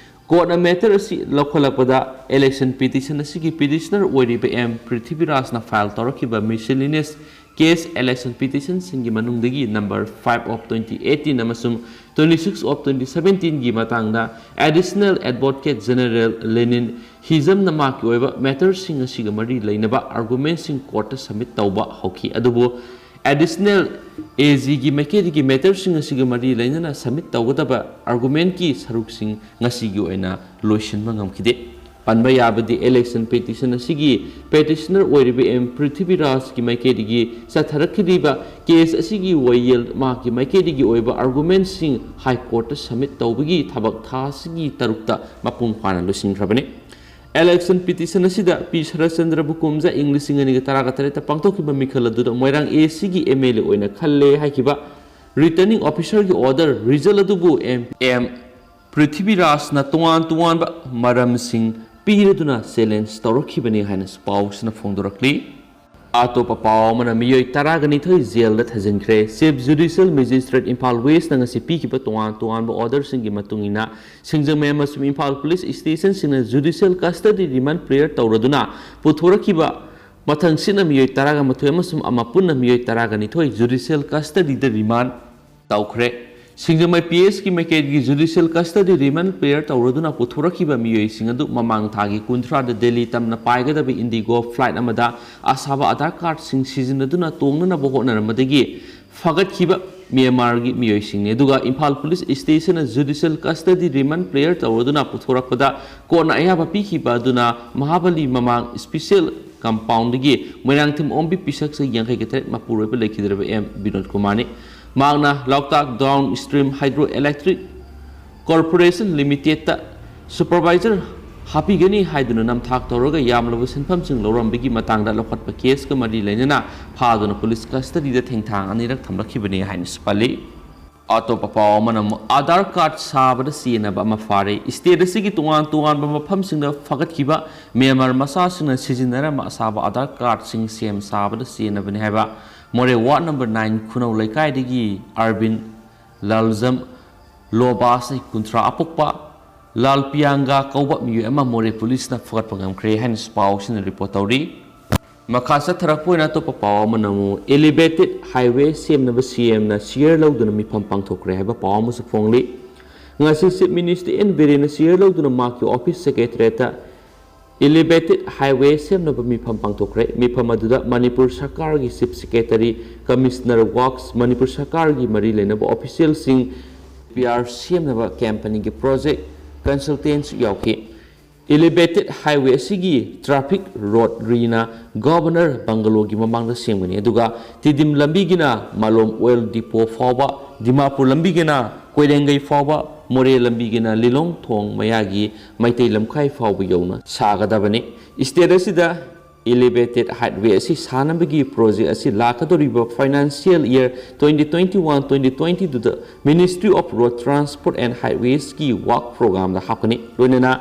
ꯀꯣꯔꯠꯅ ꯃꯦꯇꯔ ꯑꯁꯤ ꯂꯧꯈꯠꯂꯛꯄꯗ election petition ꯑꯁꯤꯒꯤ ꯄꯤꯇꯤꯁꯅꯔ ꯑꯣꯏꯔꯤꯕ ꯑꯦꯝ ꯄ꯭ꯔꯤꯊꯤꯕꯤꯔꯥꯖꯅ ꯐꯥꯏꯜ ꯇꯧꯔꯛꯈꯤꯕ miscellaneous case election petitionꯁꯤꯡꯒꯤ ꯃꯅꯨꯡꯗꯒꯤ number five of twenty eighteen ꯑꯃꯁꯨꯡ twenty six of twenty seventeenꯒꯤ ꯃꯇꯥꯡꯗ Additional Advocate General Lenin ꯍꯤꯖꯝꯅ ꯃꯍꯥꯛꯀꯤ ꯑꯣꯏꯕ ꯃꯦꯇꯔꯁꯤꯡ ꯑꯁꯤꯒ ꯃꯔꯤ ꯂꯩꯅꯕ ꯑꯥꯔꯒꯨꯃꯦꯟꯁꯤꯡ ꯀꯣꯔꯠꯇ ꯁꯕꯃꯤꯠ ꯇꯧꯕ ꯍꯧꯈꯤ꯫ ꯑꯗꯨꯕꯨ Additional AGꯒꯤ ꯃꯥꯏꯀꯩꯗꯒꯤ ꯃꯦꯇꯔꯁꯤꯡ ꯑꯁꯤꯒ ꯃꯔꯤ ꯂꯩꯅꯅ ꯁꯕꯃꯤꯠ ꯇꯧꯒꯗꯕ ꯑꯥꯔꯒꯨꯃꯦꯟꯀꯤ ꯁꯔꯨꯛꯁꯤꯡ ꯉꯁꯤꯒꯤ ꯑꯣꯏꯅ ꯂꯣꯏꯁꯤꯟꯕ ꯉꯝꯈꯤꯗꯦ꯫ ꯄꯟꯕ ꯌꯥꯕꯗꯤ election petition ꯑꯁꯤꯒꯤ ꯄꯦꯇꯤꯁꯅꯔ ꯑꯣꯏꯔꯤꯕ ꯑꯦꯝ ꯄ꯭ꯔꯤꯊꯤꯕꯤꯔꯥꯖꯀꯤ ꯃꯥꯏꯀꯩꯗꯒꯤ ꯆꯠꯊꯔꯛꯈꯤꯕ ꯀꯦꯁ ꯑꯁꯤꯒꯤ ꯋꯥꯌꯦꯜ ꯃꯍꯥꯛꯀꯤ ꯃꯥꯏꯀꯩꯗꯒꯤ ꯑꯣꯏꯕ ꯑꯥꯔꯒꯨꯃꯦꯟꯁꯤꯡ ꯍꯥꯏ ꯀꯣꯔꯠꯇ ꯁꯕꯃꯤꯠ ꯇꯧꯕꯒꯤ ꯊꯕꯛ ꯊꯥ ꯑꯁꯤꯒꯤ ꯇꯔꯨꯛꯇ ꯃꯄꯨꯡ ꯐꯥꯅ ꯂꯣꯏꯁꯤꯟꯈ꯭ꯔꯕꯅꯤ꯫ Election petition ꯑꯁꯤꯗ ꯄꯤ ꯁꯔꯠꯆꯟꯗ꯭ꯔ ꯕꯨꯀꯨꯝꯖ ꯏꯪ ꯂꯤꯁꯤꯡ ꯑꯅꯤꯒ ꯇꯔꯥꯒ ꯇꯔꯦꯠꯇ ꯄꯥꯡꯊꯣꯛꯈꯤꯕ ꯃꯤꯈꯜ ꯑꯗꯨꯗ ꯃꯣꯏꯔꯥꯡ ACꯒꯤ MLA ꯑꯣꯏꯅ ꯈꯜꯂꯦ ꯍꯥꯏꯈꯤꯕ returning officerꯒꯤ order result ꯑꯗꯨꯕꯨ ꯑꯦꯝ ꯑꯦꯝ ꯄ꯭ꯔꯤꯊꯤꯕꯤꯔꯥꯖꯅ ꯇꯣꯉꯥꯟ ꯇꯣꯉꯥꯟꯕ ꯃꯔꯝꯁꯤꯡ ꯄꯤꯔꯗꯨꯅ challenge ꯇꯧꯔꯛꯈꯤꯕꯅꯤ ꯍꯥꯏꯅꯁꯨ ꯄꯥꯎꯁꯤꯅ ꯐꯣꯡꯗꯣꯔꯛꯂꯤ꯫ ꯑꯇꯣꯞꯄ ꯄꯥꯎ ꯑꯃꯅ ꯃꯤꯑꯣꯏ ꯇꯔꯥꯒ ꯅꯤꯊꯣꯏ ꯖꯦꯜꯗ ꯊꯥꯖꯤꯟꯈ꯭ꯔꯦ꯫ Chief Judicial Magistrate ꯏꯝꯐꯥꯜ Westꯅ ꯉꯁꯤ ꯄꯤꯈꯤꯕ ꯇꯣꯉꯥꯟ ꯇꯣꯉꯥꯟꯕ orderꯁꯤꯡꯒꯤ ꯃꯇꯨꯡ ꯏꯟꯅ ꯁꯤꯡꯖꯃꯩ ꯑꯃꯁꯨꯡ Imphal police stationꯁꯤꯡꯅ judicial custody remand prayer ꯇꯧꯔꯗꯨꯅ ꯄꯨꯊꯣꯔꯛꯈꯤꯕ ꯃꯊꯪꯁꯤꯠꯅ ꯃꯤꯑꯣꯏ ꯇꯔꯥꯒ ꯃꯥꯊꯣꯏ ꯑꯃꯁꯨꯡ ꯑꯃ ꯄꯨꯟꯅ ꯃꯤꯑꯣꯏ ꯇꯔꯥꯒ ꯅꯤꯊꯣꯏ judicial custodyꯗ remand ꯇꯧꯈ꯭ꯔꯦ꯫ ꯁꯤꯡꯖꯃꯩ PSꯀꯤ ꯃꯥꯏꯀꯩꯗꯒꯤ judicial custody remand prayer ꯇꯧꯔꯗꯨꯅ ꯄꯨꯊꯣꯔꯛꯈꯤꯕ ꯃꯤꯑꯣꯏꯁꯤꯡ ꯑꯗꯨ ꯃꯃꯥꯡ ꯊꯥꯒꯤ ꯀꯨꯟꯊ꯭ꯔꯥꯗ ꯗꯦꯜꯂꯤ ꯇꯝꯅ ꯄꯥꯏꯒꯗꯕ IndiGo flight ꯑꯃꯗ ꯑꯁꯥꯕ ꯑꯙꯥꯔ ꯀꯥꯔꯗꯁꯤꯡ ꯁꯤꯖꯤꯟꯅꯗꯨꯅ ꯇꯣꯡꯅꯅꯕ ꯍꯣꯠꯅꯔꯝꯕꯗꯒꯤ ꯐꯥꯒꯠꯈꯤꯕ ꯃ꯭ꯌꯥꯟꯃꯥꯔꯒꯤ ꯃꯤꯑꯣꯏꯁꯤꯡꯅꯤ꯫ ꯑꯗꯨꯒ Imphal police stationꯅ judicial custody remand prayer ꯇꯧꯔꯗꯨꯅ ꯄꯨꯊꯣꯔꯛꯄꯗ ꯀꯣꯔꯠꯅ ꯑꯌꯥꯕ ꯄꯤꯈꯤꯕ ꯑꯗꯨꯅ ꯃꯍꯥꯕꯂꯤ ꯃꯃꯥꯡ special compoundꯗꯒꯤ ꯃꯣꯏꯔꯥꯡꯊꯦꯝ ꯑꯣꯝꯕꯤ ꯄꯤꯁꯛ ꯆꯍꯤ ꯌꯥꯡꯈꯩꯒ ꯇꯔꯦꯠ ꯃꯄꯨꯔꯣꯏꯕ ꯂꯩꯈꯤꯗ꯭ꯔꯕ ꯑꯦꯝ ꯕꯤꯅꯣꯗ ꯀꯨꯃꯥꯔꯅꯤ꯫ ꯃꯍꯥꯛꯅ ꯂꯣꯛꯇꯥꯛ Downstream Hydroelectric Corporation Limitedꯇ supervisor ꯍꯥꯞꯄꯤꯒꯅꯤ ꯍꯥꯏꯗꯨꯅ ꯅꯝꯊꯥꯛ ꯇꯧꯔꯒ ꯌꯥꯝꯂꯕ ꯁꯦꯟꯐꯝꯁꯤꯡ ꯂꯧꯔꯝꯕꯒꯤ ꯃꯇꯥꯡꯗ ꯂꯧꯈꯠꯄ ꯀꯦꯁꯀ ꯃꯔꯤ ꯂꯩꯅꯅ ꯐꯥꯗꯨꯅ ꯄꯨꯂꯤꯁ ꯀꯁꯇꯗꯤꯗ ꯊꯦꯡꯊꯥꯡ ꯑꯅꯤꯔꯛ ꯊꯝꯂꯛꯈꯤꯕꯅꯤ ꯍꯥꯏꯅꯁꯨ ꯄꯜꯂꯤ꯫ ꯑꯇꯣꯞꯄ ꯄꯥꯎ ꯑꯃꯅ ꯑꯃꯨꯛ ꯑꯥꯙꯥꯔ ꯀꯥꯔꯗ ꯁꯥꯕꯗ ꯆꯦꯟꯅꯕ ꯑꯃ ꯐꯥꯔꯦ꯫ ꯁ꯭ꯇꯦꯠ ꯑꯁꯤꯒꯤ ꯇꯣꯉꯥꯟ ꯇꯣꯉꯥꯟꯕ ꯃꯐꯝꯁꯤꯡꯗ ꯐꯒꯠꯈꯤꯕ ꯃ꯭ꯌꯥꯟꯃꯥꯔ ꯃꯆꯥꯁꯤꯡꯅ ꯁꯤꯖꯤꯟꯅꯔꯝꯕ ꯑꯁꯥꯕ ꯑꯥꯙꯥꯔ ꯀꯥꯔꯗꯁꯤꯡ ꯁꯦꯝ ꯁꯥꯕꯗ ꯆꯦꯟꯅꯕꯅꯤ ꯍꯥꯏꯕ ꯃꯣꯔꯦ ꯋꯥꯔꯗ ꯅꯝꯕꯔ ꯅꯥꯏꯟ ꯈꯨꯅꯧ ꯂꯩꯀꯥꯏꯗꯒꯤ ꯑꯔꯕꯤꯟ ꯂꯥꯜꯖꯝ ꯂꯣꯕꯥ ꯆꯍꯤ ꯀꯨꯟꯊ꯭ꯔꯥ ꯑꯄꯣꯛꯄ ꯂꯥꯜ ꯄꯤꯌꯥꯡꯒꯥ ꯀꯧꯕ ꯃꯤꯑꯣꯏ ꯑꯃ ꯃꯣꯔꯦ ꯄꯨꯂꯤꯁꯅ ꯐꯒꯠꯄ ꯉꯝꯈ꯭ꯔꯦ ꯍꯥꯏꯅꯁꯨ ꯄꯥꯎꯁꯤꯅ ꯔꯤꯄꯣꯔꯠ ꯇꯧꯔꯤ꯫ ꯃꯈꯥ ꯆꯠꯊꯔꯛꯄ ꯑꯣꯏꯅ ꯑꯇꯣꯞꯄ ꯄꯥꯎ ꯑꯃꯅ ꯑꯃꯨꯛ ꯑꯦꯂꯤꯚꯦꯇꯦꯠ ꯍꯥꯏꯋꯦ ꯁꯦꯝꯅꯕ ꯁꯤ ꯑꯦꯝꯅ ꯁꯤꯌꯔ ꯂꯧꯗꯨꯅ ꯃꯤꯐꯝ ꯄꯥꯡꯊꯣꯛꯈ꯭ꯔꯦ ꯍꯥꯏꯕ ꯄꯥꯎ ꯑꯃꯁꯨ ꯐꯣꯡꯂꯤ꯫ ꯉꯁꯤ ꯆꯤꯐ ꯃꯤꯅꯤꯁꯇꯔ ꯑꯦꯟ ꯕꯤꯔꯦꯟꯅ ꯁꯤꯌꯔ ꯂꯧꯗꯨꯅ ꯃꯍꯥꯛꯀꯤ ꯑꯣꯐꯤꯁ ꯁꯦꯀ꯭ꯔꯦꯇꯔꯤꯌꯦꯠꯇ ꯑꯦꯂꯤꯚꯦꯇꯦꯠ ꯍꯥꯏꯋꯦ ꯁꯦꯝꯅꯕ ꯃꯤꯐꯝ ꯄꯥꯡꯊꯣꯛꯈ꯭ꯔꯦ꯫ ꯃꯤꯐꯝ ꯑꯗꯨꯗ ꯃꯅꯤꯄꯨꯔ ꯁꯔꯀꯥꯔꯒꯤ ꯆꯤꯐ ꯁꯦꯀ꯭ꯔꯦꯇꯔꯤ, ꯀꯃꯤꯁꯅꯔ ꯋꯥꯔꯛꯁ, ꯃꯅꯤꯄꯨꯔ ꯁꯔꯀꯥꯔꯒꯤ ꯃꯔꯤ ꯂꯩꯅꯕ ꯑꯣꯐꯤꯁꯤꯌꯦꯜꯁꯤꯡ, ꯄꯤ ꯑꯥꯔ ꯁꯦꯝꯅꯕ ꯀꯝꯄꯅꯤꯒꯤ ꯄ꯭ꯔꯣꯖꯦꯛ ꯀꯟꯁꯜꯇꯦꯟꯁꯨ ꯌꯥꯎꯈꯤ꯫ ꯑꯦꯂꯤꯚꯦꯇꯦꯠ ꯍꯥꯏꯋꯦ ꯑꯁꯤꯒꯤ ꯇ꯭ꯔꯥꯐꯤꯛ ꯔꯣꯗ ꯔꯤꯅ ꯒꯣꯚꯔꯅꯔ ꯕꯪꯒꯂꯣꯒꯤ ꯃꯃꯥꯡꯗ ꯁꯦꯝꯒꯅꯤ, ꯑꯗꯨꯒ ꯇꯤꯗꯤꯝ ꯂꯝꯕꯤꯒꯤꯅ ꯃꯥꯂꯣꯝ ꯑꯣꯏꯜ ꯗꯤꯄꯣ ꯐꯥꯎꯕ, ꯗꯤꯃꯥꯄꯨꯔ ꯂꯝꯕꯤꯒꯤꯅ ꯀꯣꯏꯔꯦꯡꯒꯩ ꯐꯥꯎꯕ, ꯃꯣꯔꯦ ꯂꯝꯕꯤꯒꯤꯅ ꯂꯤꯂꯣꯡ ꯊꯣꯡ ꯃꯌꯥꯒꯤ ꯃꯩꯇꯩ ꯂꯝꯈꯥꯏ ꯐꯥꯎꯕ ꯌꯧꯅ ꯁꯥꯒꯗꯕꯅꯤ꯫ ꯁ꯭ꯇꯦꯠ ꯑꯁꯤꯗ ꯑꯦꯂꯤꯚꯦꯇꯦꯠ ꯍꯥꯏꯋꯦ ꯑꯁꯤ ꯁꯥꯅꯕꯒꯤ ꯄ꯭ꯔꯣꯖꯦꯛ ꯑꯁꯤ ꯂꯥꯛꯀꯗꯧꯔꯤꯕ financial year twenty twenty one twenty twenty ꯇꯨꯗ ministry of road transport and ꯍꯥꯏꯋꯦꯁꯀꯤ ꯋꯥꯔꯛ ꯄ꯭ꯔꯣꯒ꯭ꯔꯥꯝꯗ ꯍꯥꯞꯀꯅꯤ꯫ ꯂꯣꯏꯅꯅ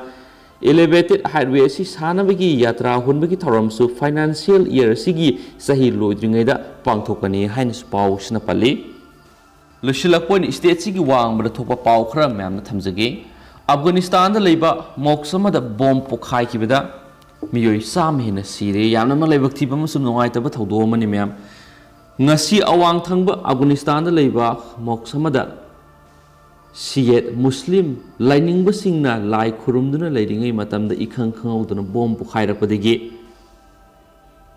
ꯑꯦꯂꯤꯚꯦꯇꯦꯠ ꯍꯥꯏꯋꯦ ꯑꯁꯤ ꯁꯥꯅꯕꯒꯤ ꯌꯥꯇ꯭ꯔꯥ ꯍꯨꯟꯕꯒꯤ ꯊꯧꯔꯝꯁꯨ ꯐꯥꯏꯅꯥꯟꯁꯤꯌꯦꯜ ꯏꯌꯔ ꯑꯁꯤꯒꯤ ꯆꯍꯤ ꯂꯣꯏꯗ꯭ꯔꯤꯉꯩꯗ ꯄꯥꯡꯊꯣꯛꯀꯅꯤ ꯍꯥꯏꯅꯁꯨ ꯄꯥꯎꯁꯤꯅ ꯄꯜꯂꯤ꯫ ꯂꯣꯏꯁꯤꯜꯂꯛꯄ ꯑꯣꯏꯅ ꯁ꯭ꯇꯦꯠꯁꯤꯒꯤ ꯋꯥꯡꯃꯗ ꯊꯣꯛꯄ ꯄꯥꯎ ꯈꯔ ꯃꯌꯥꯝꯅ ꯊꯝꯖꯒꯦ꯫ ꯑꯐꯒꯥꯅꯤꯁꯇꯥꯟꯗ ꯂꯩꯕ ꯃꯣꯛꯁ ꯑꯃꯗ ꯕꯣꯝ ꯄꯣꯈꯥꯏꯈꯤꯕꯗ ꯃꯤꯑꯣꯏ ꯆꯥꯝꯃ ꯍꯦꯟꯅ ꯁꯤꯔꯦ꯫ ꯌꯥꯝꯅꯃꯛ ꯂꯥꯏꯕꯛ ꯊꯤꯕ ꯑꯃꯁꯨꯡ ꯅꯨꯡꯉꯥꯏꯇꯕ ꯊꯧꯗꯣꯛ ꯑꯃꯅꯤ ꯃꯌꯥꯝ꯫ ꯉꯁꯤ ꯑꯋꯥꯡ ꯊꯪꯕ ꯑꯐꯒꯥꯅꯤꯁꯇꯥꯟꯗ ꯂꯩꯕ ꯃꯣꯛꯁ ꯑꯃꯗ ꯁꯤꯌꯦꯠ ꯃꯨꯁꯂꯤꯝ ꯂꯥꯏꯅꯤꯡꯕꯁꯤꯡꯅ ꯂꯥꯏ ꯈꯨꯔꯨꯝꯗꯨꯅ ꯂꯩꯔꯤꯉꯩ ꯃꯇꯝꯗ ꯏꯈꯪ ꯈꯪꯍꯧꯗꯅ ꯕꯣꯝ ꯄꯣꯈꯥꯏꯔꯛꯄꯗꯒꯤ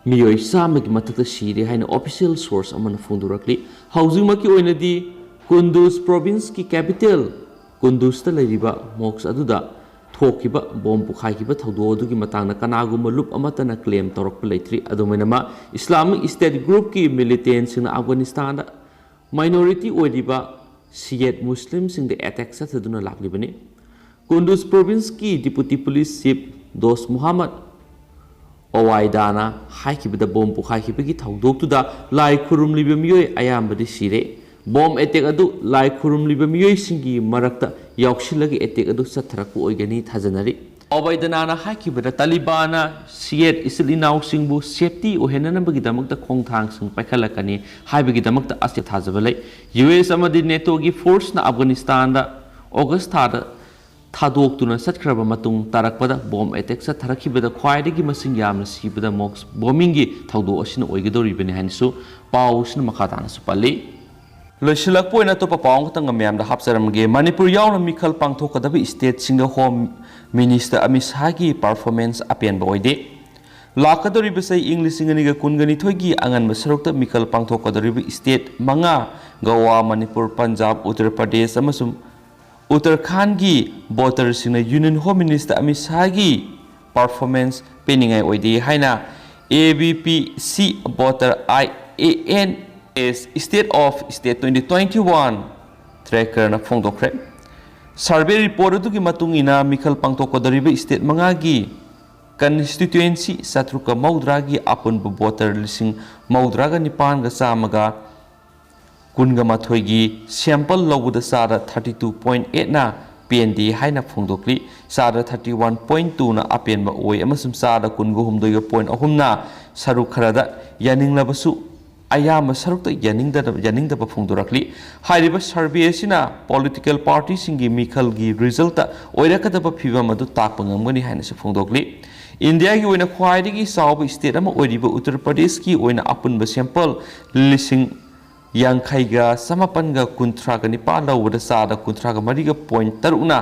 ꯃꯤꯑꯣꯏ ꯆꯥꯝꯃꯒꯤ ꯃꯊꯛꯇ ꯁꯤꯔꯦ ꯍꯥꯏꯅ ꯑꯣꯐꯤꯁꯤꯌꯦꯜ ꯁꯣꯔꯁ ꯑꯃꯅ ꯐꯣꯡꯗꯣꯔꯛꯂꯤ꯫ ꯍꯧꯖꯤꯛꯃꯛꯀꯤ ꯑꯣꯏꯅꯗꯤ ꯀꯨꯟꯗꯨꯖ ꯄ꯭ꯔꯣꯚꯤꯟꯁꯀꯤ ꯀꯦꯄꯤꯇꯦꯜ ꯀꯨꯟꯗꯨꯖꯇ ꯂꯩꯔꯤꯕ ꯃꯣꯛꯁ ꯑꯗꯨꯗ ꯊꯣꯛꯈꯤꯕ ꯕꯣꯝ ꯄꯣꯈꯥꯏꯈꯤꯕ ꯊꯧꯗꯣꯛ ꯑꯗꯨꯒꯤ ꯃꯇꯥꯡꯗ ꯀꯅꯥꯒꯨꯝꯕ ꯂꯨꯞ ꯑꯃꯠꯇꯅ ꯀ꯭ꯂꯦꯝ ꯇꯧꯔꯛꯄ ꯂꯩꯇ꯭ꯔꯤ꯫ ꯑꯗꯨꯝ ꯑꯣꯏꯅꯃꯛ, ꯏꯁꯂꯥꯃꯤꯛ ꯁ꯭ꯇꯦꯠ ꯒ꯭ꯔꯨꯞꯀꯤ ꯃꯤꯂꯤꯇꯦꯟꯁꯤꯡꯅ ꯑꯐꯒꯥꯅꯤꯁꯇꯥꯟꯗ ꯃꯥꯏꯅꯣꯔꯤꯇꯤ ꯑꯣꯏꯔꯤꯕ ꯁꯤꯌꯦꯠ ꯃꯨꯁꯂꯤꯝꯁꯤꯡꯗ ꯑꯦꯇꯦꯛ ꯆꯠꯊꯗꯨꯅ ꯂꯥꯛꯂꯤꯕꯅꯤ꯫ ꯀꯨꯟꯗꯨꯖ ꯄ꯭ꯔꯣꯚꯤꯟꯁꯀꯤ deputy police chief Dost Muhammad ꯑꯣꯋꯥꯏꯗꯥꯅ ꯍꯥꯏꯈꯤꯕꯗ, ꯕꯣꯝ ꯄꯣꯈꯥꯏꯈꯤꯕꯒꯤ ꯊꯧꯗꯣꯛꯇꯨꯗ ꯂꯥꯏ ꯈꯨꯔꯨꯝꯂꯤꯕ ꯃꯤꯑꯣꯏ ꯑꯌꯥꯝꯕꯗꯤ ꯁꯤꯔꯦ꯫ ꯕꯣꯝ ꯑꯦꯇꯦꯛ ꯑꯗꯨ ꯂꯥꯏ ꯈꯨꯔꯨꯝꯂꯤꯕ ꯃꯤꯑꯣꯏꯁꯤꯡꯒꯤ ꯃꯔꯛꯇ ꯌꯥꯎꯁꯤꯜꯂꯒ ꯑꯦꯇꯦꯛ ꯑꯗꯨ ꯆꯠꯊꯔꯛꯄ ꯑꯣꯏꯒꯅꯤ ꯊꯥꯖꯅꯔꯤ꯫ ꯑꯣꯕꯩꯗꯅꯥꯅ ꯍꯥꯏꯈꯤꯕꯗ, ꯇꯥꯂꯤꯕꯥꯟꯅ ꯁꯤꯌꯦꯠ ꯏꯆꯤꯜ ꯏꯅꯥꯎꯁꯤꯡꯕꯨ ꯁꯦꯐꯇꯤ ꯑꯣꯏꯍꯟꯅꯅꯕꯒꯤꯗꯃꯛꯇ ꯈꯣꯡꯊꯥꯡꯁꯤꯡ ꯄꯥꯏꯈꯠꯂꯛꯀꯅꯤ ꯍꯥꯏꯕꯒꯤꯗꯃꯛꯇ ꯑꯁꯤ ꯊꯥꯖꯕ ꯂꯩ꯫ ꯌꯨ ꯑꯦꯁ ꯑꯃꯗꯤ ꯅꯦꯇꯣꯒꯤ ꯐꯣꯔꯁꯅ ꯑꯐꯒꯥꯅꯤꯁꯇꯥꯟꯗ ꯑꯣꯒꯁ ꯊꯥꯗ ꯊꯥꯗꯣꯛꯇꯨꯅ ꯆꯠꯈ꯭ꯔꯕ ꯃꯇꯨꯡ ꯇꯥꯔꯛꯄꯗ ꯕꯣꯝ ꯑꯦꯇꯦꯛ ꯆꯠꯊꯔꯛꯈꯤꯕꯗ ꯈ꯭ꯋꯥꯏꯗꯒꯤ ꯃꯁꯤꯡ ꯌꯥꯝꯅ ꯁꯤꯕꯗ ꯃꯣꯛꯁ ꯕꯣꯝꯕꯤꯡꯒꯤ ꯊꯧꯗꯣꯛ ꯑꯁꯤꯅ ꯑꯣꯏꯒꯗꯧꯔꯤꯕꯅꯤ ꯍꯥꯏꯅꯁꯨ ꯄꯥꯎ ꯑꯁꯤꯅ ꯃꯈꯥ ꯇꯥꯅꯁꯨ ꯄꯜꯂꯤ꯫ ꯂꯣꯏꯁꯤꯜꯂꯛꯄ ꯑꯣꯏꯅ ꯑꯇꯣꯞꯄ ꯄꯥꯎ ꯑꯃꯈꯛꯇꯪꯒ ꯃꯌꯥꯝꯗ ꯍꯥꯞꯆꯔꯝꯒꯦ꯫ ꯃꯅꯤꯄꯨꯔ ꯌꯥꯎꯅ ꯃꯤꯈꯜ ꯄꯥꯡꯊꯣꯛꯀꯗꯕ ꯁ꯭ꯇꯦꯠꯁꯤꯡꯗ ꯍꯣꯝ ꯃꯤꯅꯤꯁꯇꯔ ꯑꯃꯤꯠ ꯁꯥꯍꯒꯤ ꯄꯔꯐꯣꯔꯃꯦꯟꯁ ꯑꯄꯦꯟꯕ ꯑꯣꯏꯗꯦ꯫ ꯂꯥꯛꯀꯗꯧꯔꯤꯕ ꯆꯍꯤ ꯏꯪ ꯂꯤꯁꯤꯡ ꯑꯅꯤꯒ ꯀꯨꯟꯒ ꯅꯤꯊꯣꯏꯒꯤ ꯑꯉꯟꯕ ꯁꯔꯨꯛꯇ ꯃꯤꯈꯜ ꯄꯥꯡꯊꯣꯛꯀꯗꯧꯔꯤꯕ ꯁ꯭ꯇꯦꯠ ꯃꯉꯥ, ꯒꯋꯥ, ꯃꯅꯤꯄꯨꯔ, ꯄꯟꯖꯥꯕ, ꯎꯠꯇꯔ ꯄ꯭ꯔꯗꯦꯁ ꯑꯃꯁꯨꯡ ꯎꯠꯇꯔꯈꯥꯟꯒꯤ ꯚꯣꯇꯔꯁꯤꯡꯅ ꯌꯨꯅꯤꯌꯟ ꯍꯣꯝ ꯃꯤꯅꯤꯁꯇꯔ ꯑꯃꯤꯠ ꯁꯥꯍꯒꯤ ꯄꯔꯐꯣꯔꯃꯦꯟꯁ ꯄꯦꯟꯅꯤꯡꯉꯥꯏ ꯑꯣꯏꯗꯦ ꯍꯥꯏꯅ A B P C voter I A N S State of State twenty twenty-one ꯇ꯭ꯔꯦꯀꯔꯅ ꯐꯣꯡꯗꯣꯛꯈ꯭ꯔꯦ꯫ ꯁꯔꯚꯦ ꯔꯤꯄꯣꯔꯠ ꯑꯗꯨꯒꯤ ꯃꯇꯨꯡ ꯏꯟꯅ ꯃꯤꯈꯜ ꯄꯥꯡꯊꯣꯛꯀꯗꯧꯔꯤꯕ ꯁ꯭ꯇꯦꯠ ꯃꯉꯥꯒꯤ ꯀꯟꯁꯇꯤꯇ꯭ꯌꯨꯌꯦꯟꯁꯤ ꯆꯥꯇ꯭ꯔꯨꯛꯀ ꯃꯧꯗ꯭ꯔꯥꯒꯤ ꯑꯄꯨꯟꯕ ꯚꯣꯇꯔ ꯂꯤꯁꯤꯡ ꯃꯧꯗ꯭ꯔꯥꯒ ꯅꯤꯄꯥꯟꯒ ꯆꯥꯝꯃꯒ ꯀꯨꯟꯒ ꯃꯥꯊꯣꯏꯒꯤ ꯁꯦꯝꯄꯜ ꯂꯧꯕꯗ ꯆꯥꯗ ꯊꯥꯔꯇꯤ ꯇꯨ ꯄꯣꯏꯟ ꯑꯦꯠꯅ ꯄꯦꯟꯗꯦ ꯍꯥꯏꯅ ꯐꯣꯡꯗꯣꯛꯂꯤ꯫ ꯆꯥꯗ ꯊꯥꯔꯇꯤ ꯋꯥꯟ ꯄꯣꯏꯟ ꯇꯨꯅ ꯑꯄꯦꯟꯕ ꯑꯣꯏ ꯑꯃꯁꯨꯡ ꯆꯥꯗ ꯀꯨꯟꯒ ꯍꯨꯝꯗꯣꯏꯒ ꯄꯣꯏꯟ ꯑꯍꯨꯝꯅ ꯁꯔꯨꯛ ꯈꯔꯗ ꯌꯥꯅꯤꯡꯂꯕꯁꯨ ꯑꯌꯥꯝꯕ ꯁꯔꯨꯛꯇ ꯌꯥꯅꯤꯡꯗꯅ-, ꯌꯥꯅꯤꯡꯗꯕ ꯐꯣꯡꯗꯣꯔꯛꯂꯤ꯫ ꯍꯥꯏꯔꯤꯕ ꯁꯔꯚꯦ ꯑꯁꯤꯅ ꯄꯣꯂꯤꯇꯤꯀꯦꯜ ꯄꯥꯔꯇꯤꯁꯤꯡꯒꯤ ꯃꯤꯈꯜꯒꯤ ꯔꯤꯖꯜꯇ ꯑꯣꯏꯔꯛꯀꯗꯕ ꯐꯤꯚꯝ ꯑꯗꯨ ꯇꯥꯛꯄ ꯉꯝꯒꯅꯤ ꯍꯥꯏꯅꯁꯨ ꯐꯣꯡꯗꯣꯛꯂꯤ꯫ ꯏꯟꯗꯤꯌꯥꯒꯤ ꯑꯣꯏꯅ ꯈ꯭ꯋꯥꯏꯗꯒꯤ ꯆꯥꯎꯕ ꯁ꯭ꯇꯦꯠ ꯑꯃ ꯑꯣꯏꯔꯤꯕ ꯎꯠꯇꯔ ꯄ꯭ꯔꯗꯦꯁꯀꯤ ꯑꯣꯏꯅ ꯑꯄꯨꯟꯕ ꯁꯦꯝꯄꯜ ꯂꯤꯁꯤꯡ ꯌꯥꯡꯈꯩꯒ ꯆꯃꯥꯄꯟꯒ ꯀꯨꯟꯊ꯭ꯔꯥꯒ ꯅꯤꯄꯥꯟ ꯂꯧꯕꯗ ꯆꯥꯗ ꯀꯨꯟꯊ꯭ꯔꯥꯒ ꯃꯔꯤꯒ ꯄꯣꯏꯟ ꯇꯔꯨꯛꯅ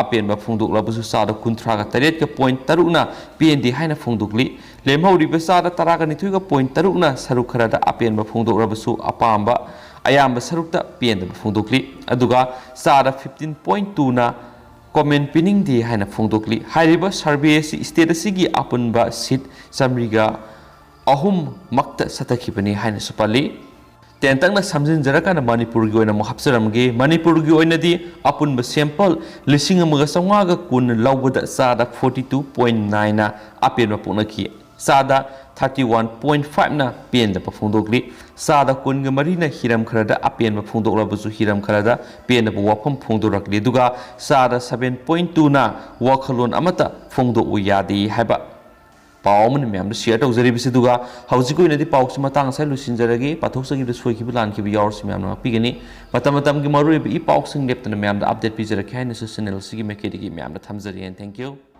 ꯑꯄꯦꯟꯕ ꯐꯣꯡꯗꯣꯛꯂꯕꯁꯨ ꯆꯥꯗ ꯀꯨꯟꯊ꯭ꯔꯥꯒ ꯇꯔꯦꯠꯀ ꯄꯣꯏꯟ ꯇꯔꯨꯛꯅ ꯄꯦꯟꯗꯦ ꯍꯥꯏꯅ ꯐꯣꯡꯗꯣꯛꯂꯤ꯫ ꯂꯦꯝꯍꯧꯔꯤꯕ ꯆꯥꯗ ꯇꯔꯥꯒ ꯅꯤꯊꯣꯏꯒ ꯄꯣꯏꯟ ꯇꯔꯨꯛꯅ ꯁꯔꯨꯛ ꯈꯔꯗ ꯑꯄꯦꯟꯕ ꯐꯣꯡꯗꯣꯛꯂꯕꯁꯨ ꯑꯄꯥꯝꯕ ꯑꯌꯥꯝꯕ ꯁꯔꯨꯛꯇ ꯄꯦꯟꯗꯕ ꯐꯣꯡꯗꯣꯛꯂꯤ꯫ ꯑꯗꯨꯒ ꯆꯥꯗ ꯐꯤꯐꯇꯤꯟ ꯄꯣꯏꯟ ꯇꯨꯅ ꯀꯣꯃꯦꯟ ꯄꯤꯅꯤꯡꯗꯦ ꯍꯥꯏꯅ ꯐꯣꯡꯗꯣꯛꯂꯤ꯫ ꯍꯥꯏꯔꯤꯕ ꯁꯔꯚꯦ ꯑꯁꯤ ꯁ꯭ꯇꯦꯠ ꯑꯁꯤꯒꯤ ꯑꯄꯨꯟꯕ ꯁꯤꯠ ꯆꯥꯃꯔꯤꯒ ꯑꯍꯨꯝꯃꯛꯇ ꯆꯠꯊꯈꯤꯕꯅꯤ ꯍꯥꯏꯅꯁꯨ ꯄꯜꯂꯤ꯫ ꯇꯦꯟꯇꯛꯅ ꯁꯝꯖꯤꯟꯖꯔꯀꯥꯟꯗ ꯃꯅꯤꯄꯨꯔꯒꯤ ꯑꯣꯏꯅ ꯑꯃꯨꯛ ꯍꯥꯞꯆꯔꯝꯒꯦ꯫ ꯃꯅꯤꯄꯨꯔꯒꯤ ꯑꯣꯏꯅꯗꯤ ꯑꯄꯨꯟꯕ ꯁꯦꯝꯄꯜ ꯂꯤꯁꯤꯡ ꯑꯃꯒ ꯆꯥꯝꯃꯉꯥꯒ ꯀꯨꯟ ꯂꯧꯕꯗ ꯆꯥꯗ forty two point nine ꯅ ꯑꯄꯦꯟꯕ ꯄꯣꯛꯅꯈꯤ꯫ ꯆꯥꯗ thirty one point five ꯅ ꯄꯦꯟꯗꯕ ꯐꯣꯡꯗꯣꯛꯂꯤ꯫ ꯆꯥꯗ ꯀꯨꯟꯒ ꯃꯔꯤꯅ ꯍꯤꯔꯝ ꯈꯔꯗ ꯑꯄꯦꯟꯕ ꯐꯣꯡꯗꯣꯛꯂꯕꯁꯨ ꯍꯤꯔꯝ ꯈꯔꯗ ꯄꯦꯟꯗꯕ ꯋꯥꯐꯝ ꯐꯣꯡꯗꯣꯔꯛꯂꯤ꯫ ꯑꯗꯨꯒ ꯆꯥꯗ seven point two ꯅ ꯋꯥꯈꯜꯂꯣꯟ ꯑꯃꯠꯇ ꯐꯣꯡꯗꯣꯛꯎ ꯌꯥꯗꯦ ꯍꯥꯏꯕ ꯄꯥꯎ ꯑꯃꯅ ꯃꯌꯥꯝꯗ share ꯇꯧꯖꯔꯤꯕꯁꯤ꯫ ꯑꯗꯨꯒ ꯍꯧꯖꯤꯛꯀꯤ ꯑꯣꯏꯅꯗꯤ ꯄꯥꯎꯁꯤ ꯃꯇꯥꯡ ꯑꯁꯤꯗ ꯂꯣꯏꯁꯤꯟꯖꯔꯒꯦ꯫ ꯄꯥꯊꯣꯛꯆꯈꯤꯕꯗ ꯁꯣꯏꯈꯤꯕ ꯂꯥꯟꯈꯤꯕ ꯌꯥꯎꯔꯁꯨ ꯃꯌꯥꯝꯅ ꯉꯥꯛꯄꯤꯒꯅꯤ꯫ ꯃꯇꯝ ꯃꯇꯝꯒꯤ ꯃꯔꯨꯑꯣꯏꯕ ꯏ ꯄꯥꯎꯁꯤꯡ ꯂꯦꯞꯇꯅ ꯃꯌꯥꯝꯗ update ꯄꯤꯖꯔꯛꯀꯦ ꯍꯥꯏꯅꯁꯨ channel ꯑꯁꯤꯒꯤ ꯃꯥꯏꯀꯩꯗꯒꯤ ꯃꯌꯥꯝꯗ ꯊꯝꯖꯔꯤ꯫ And thank you꯫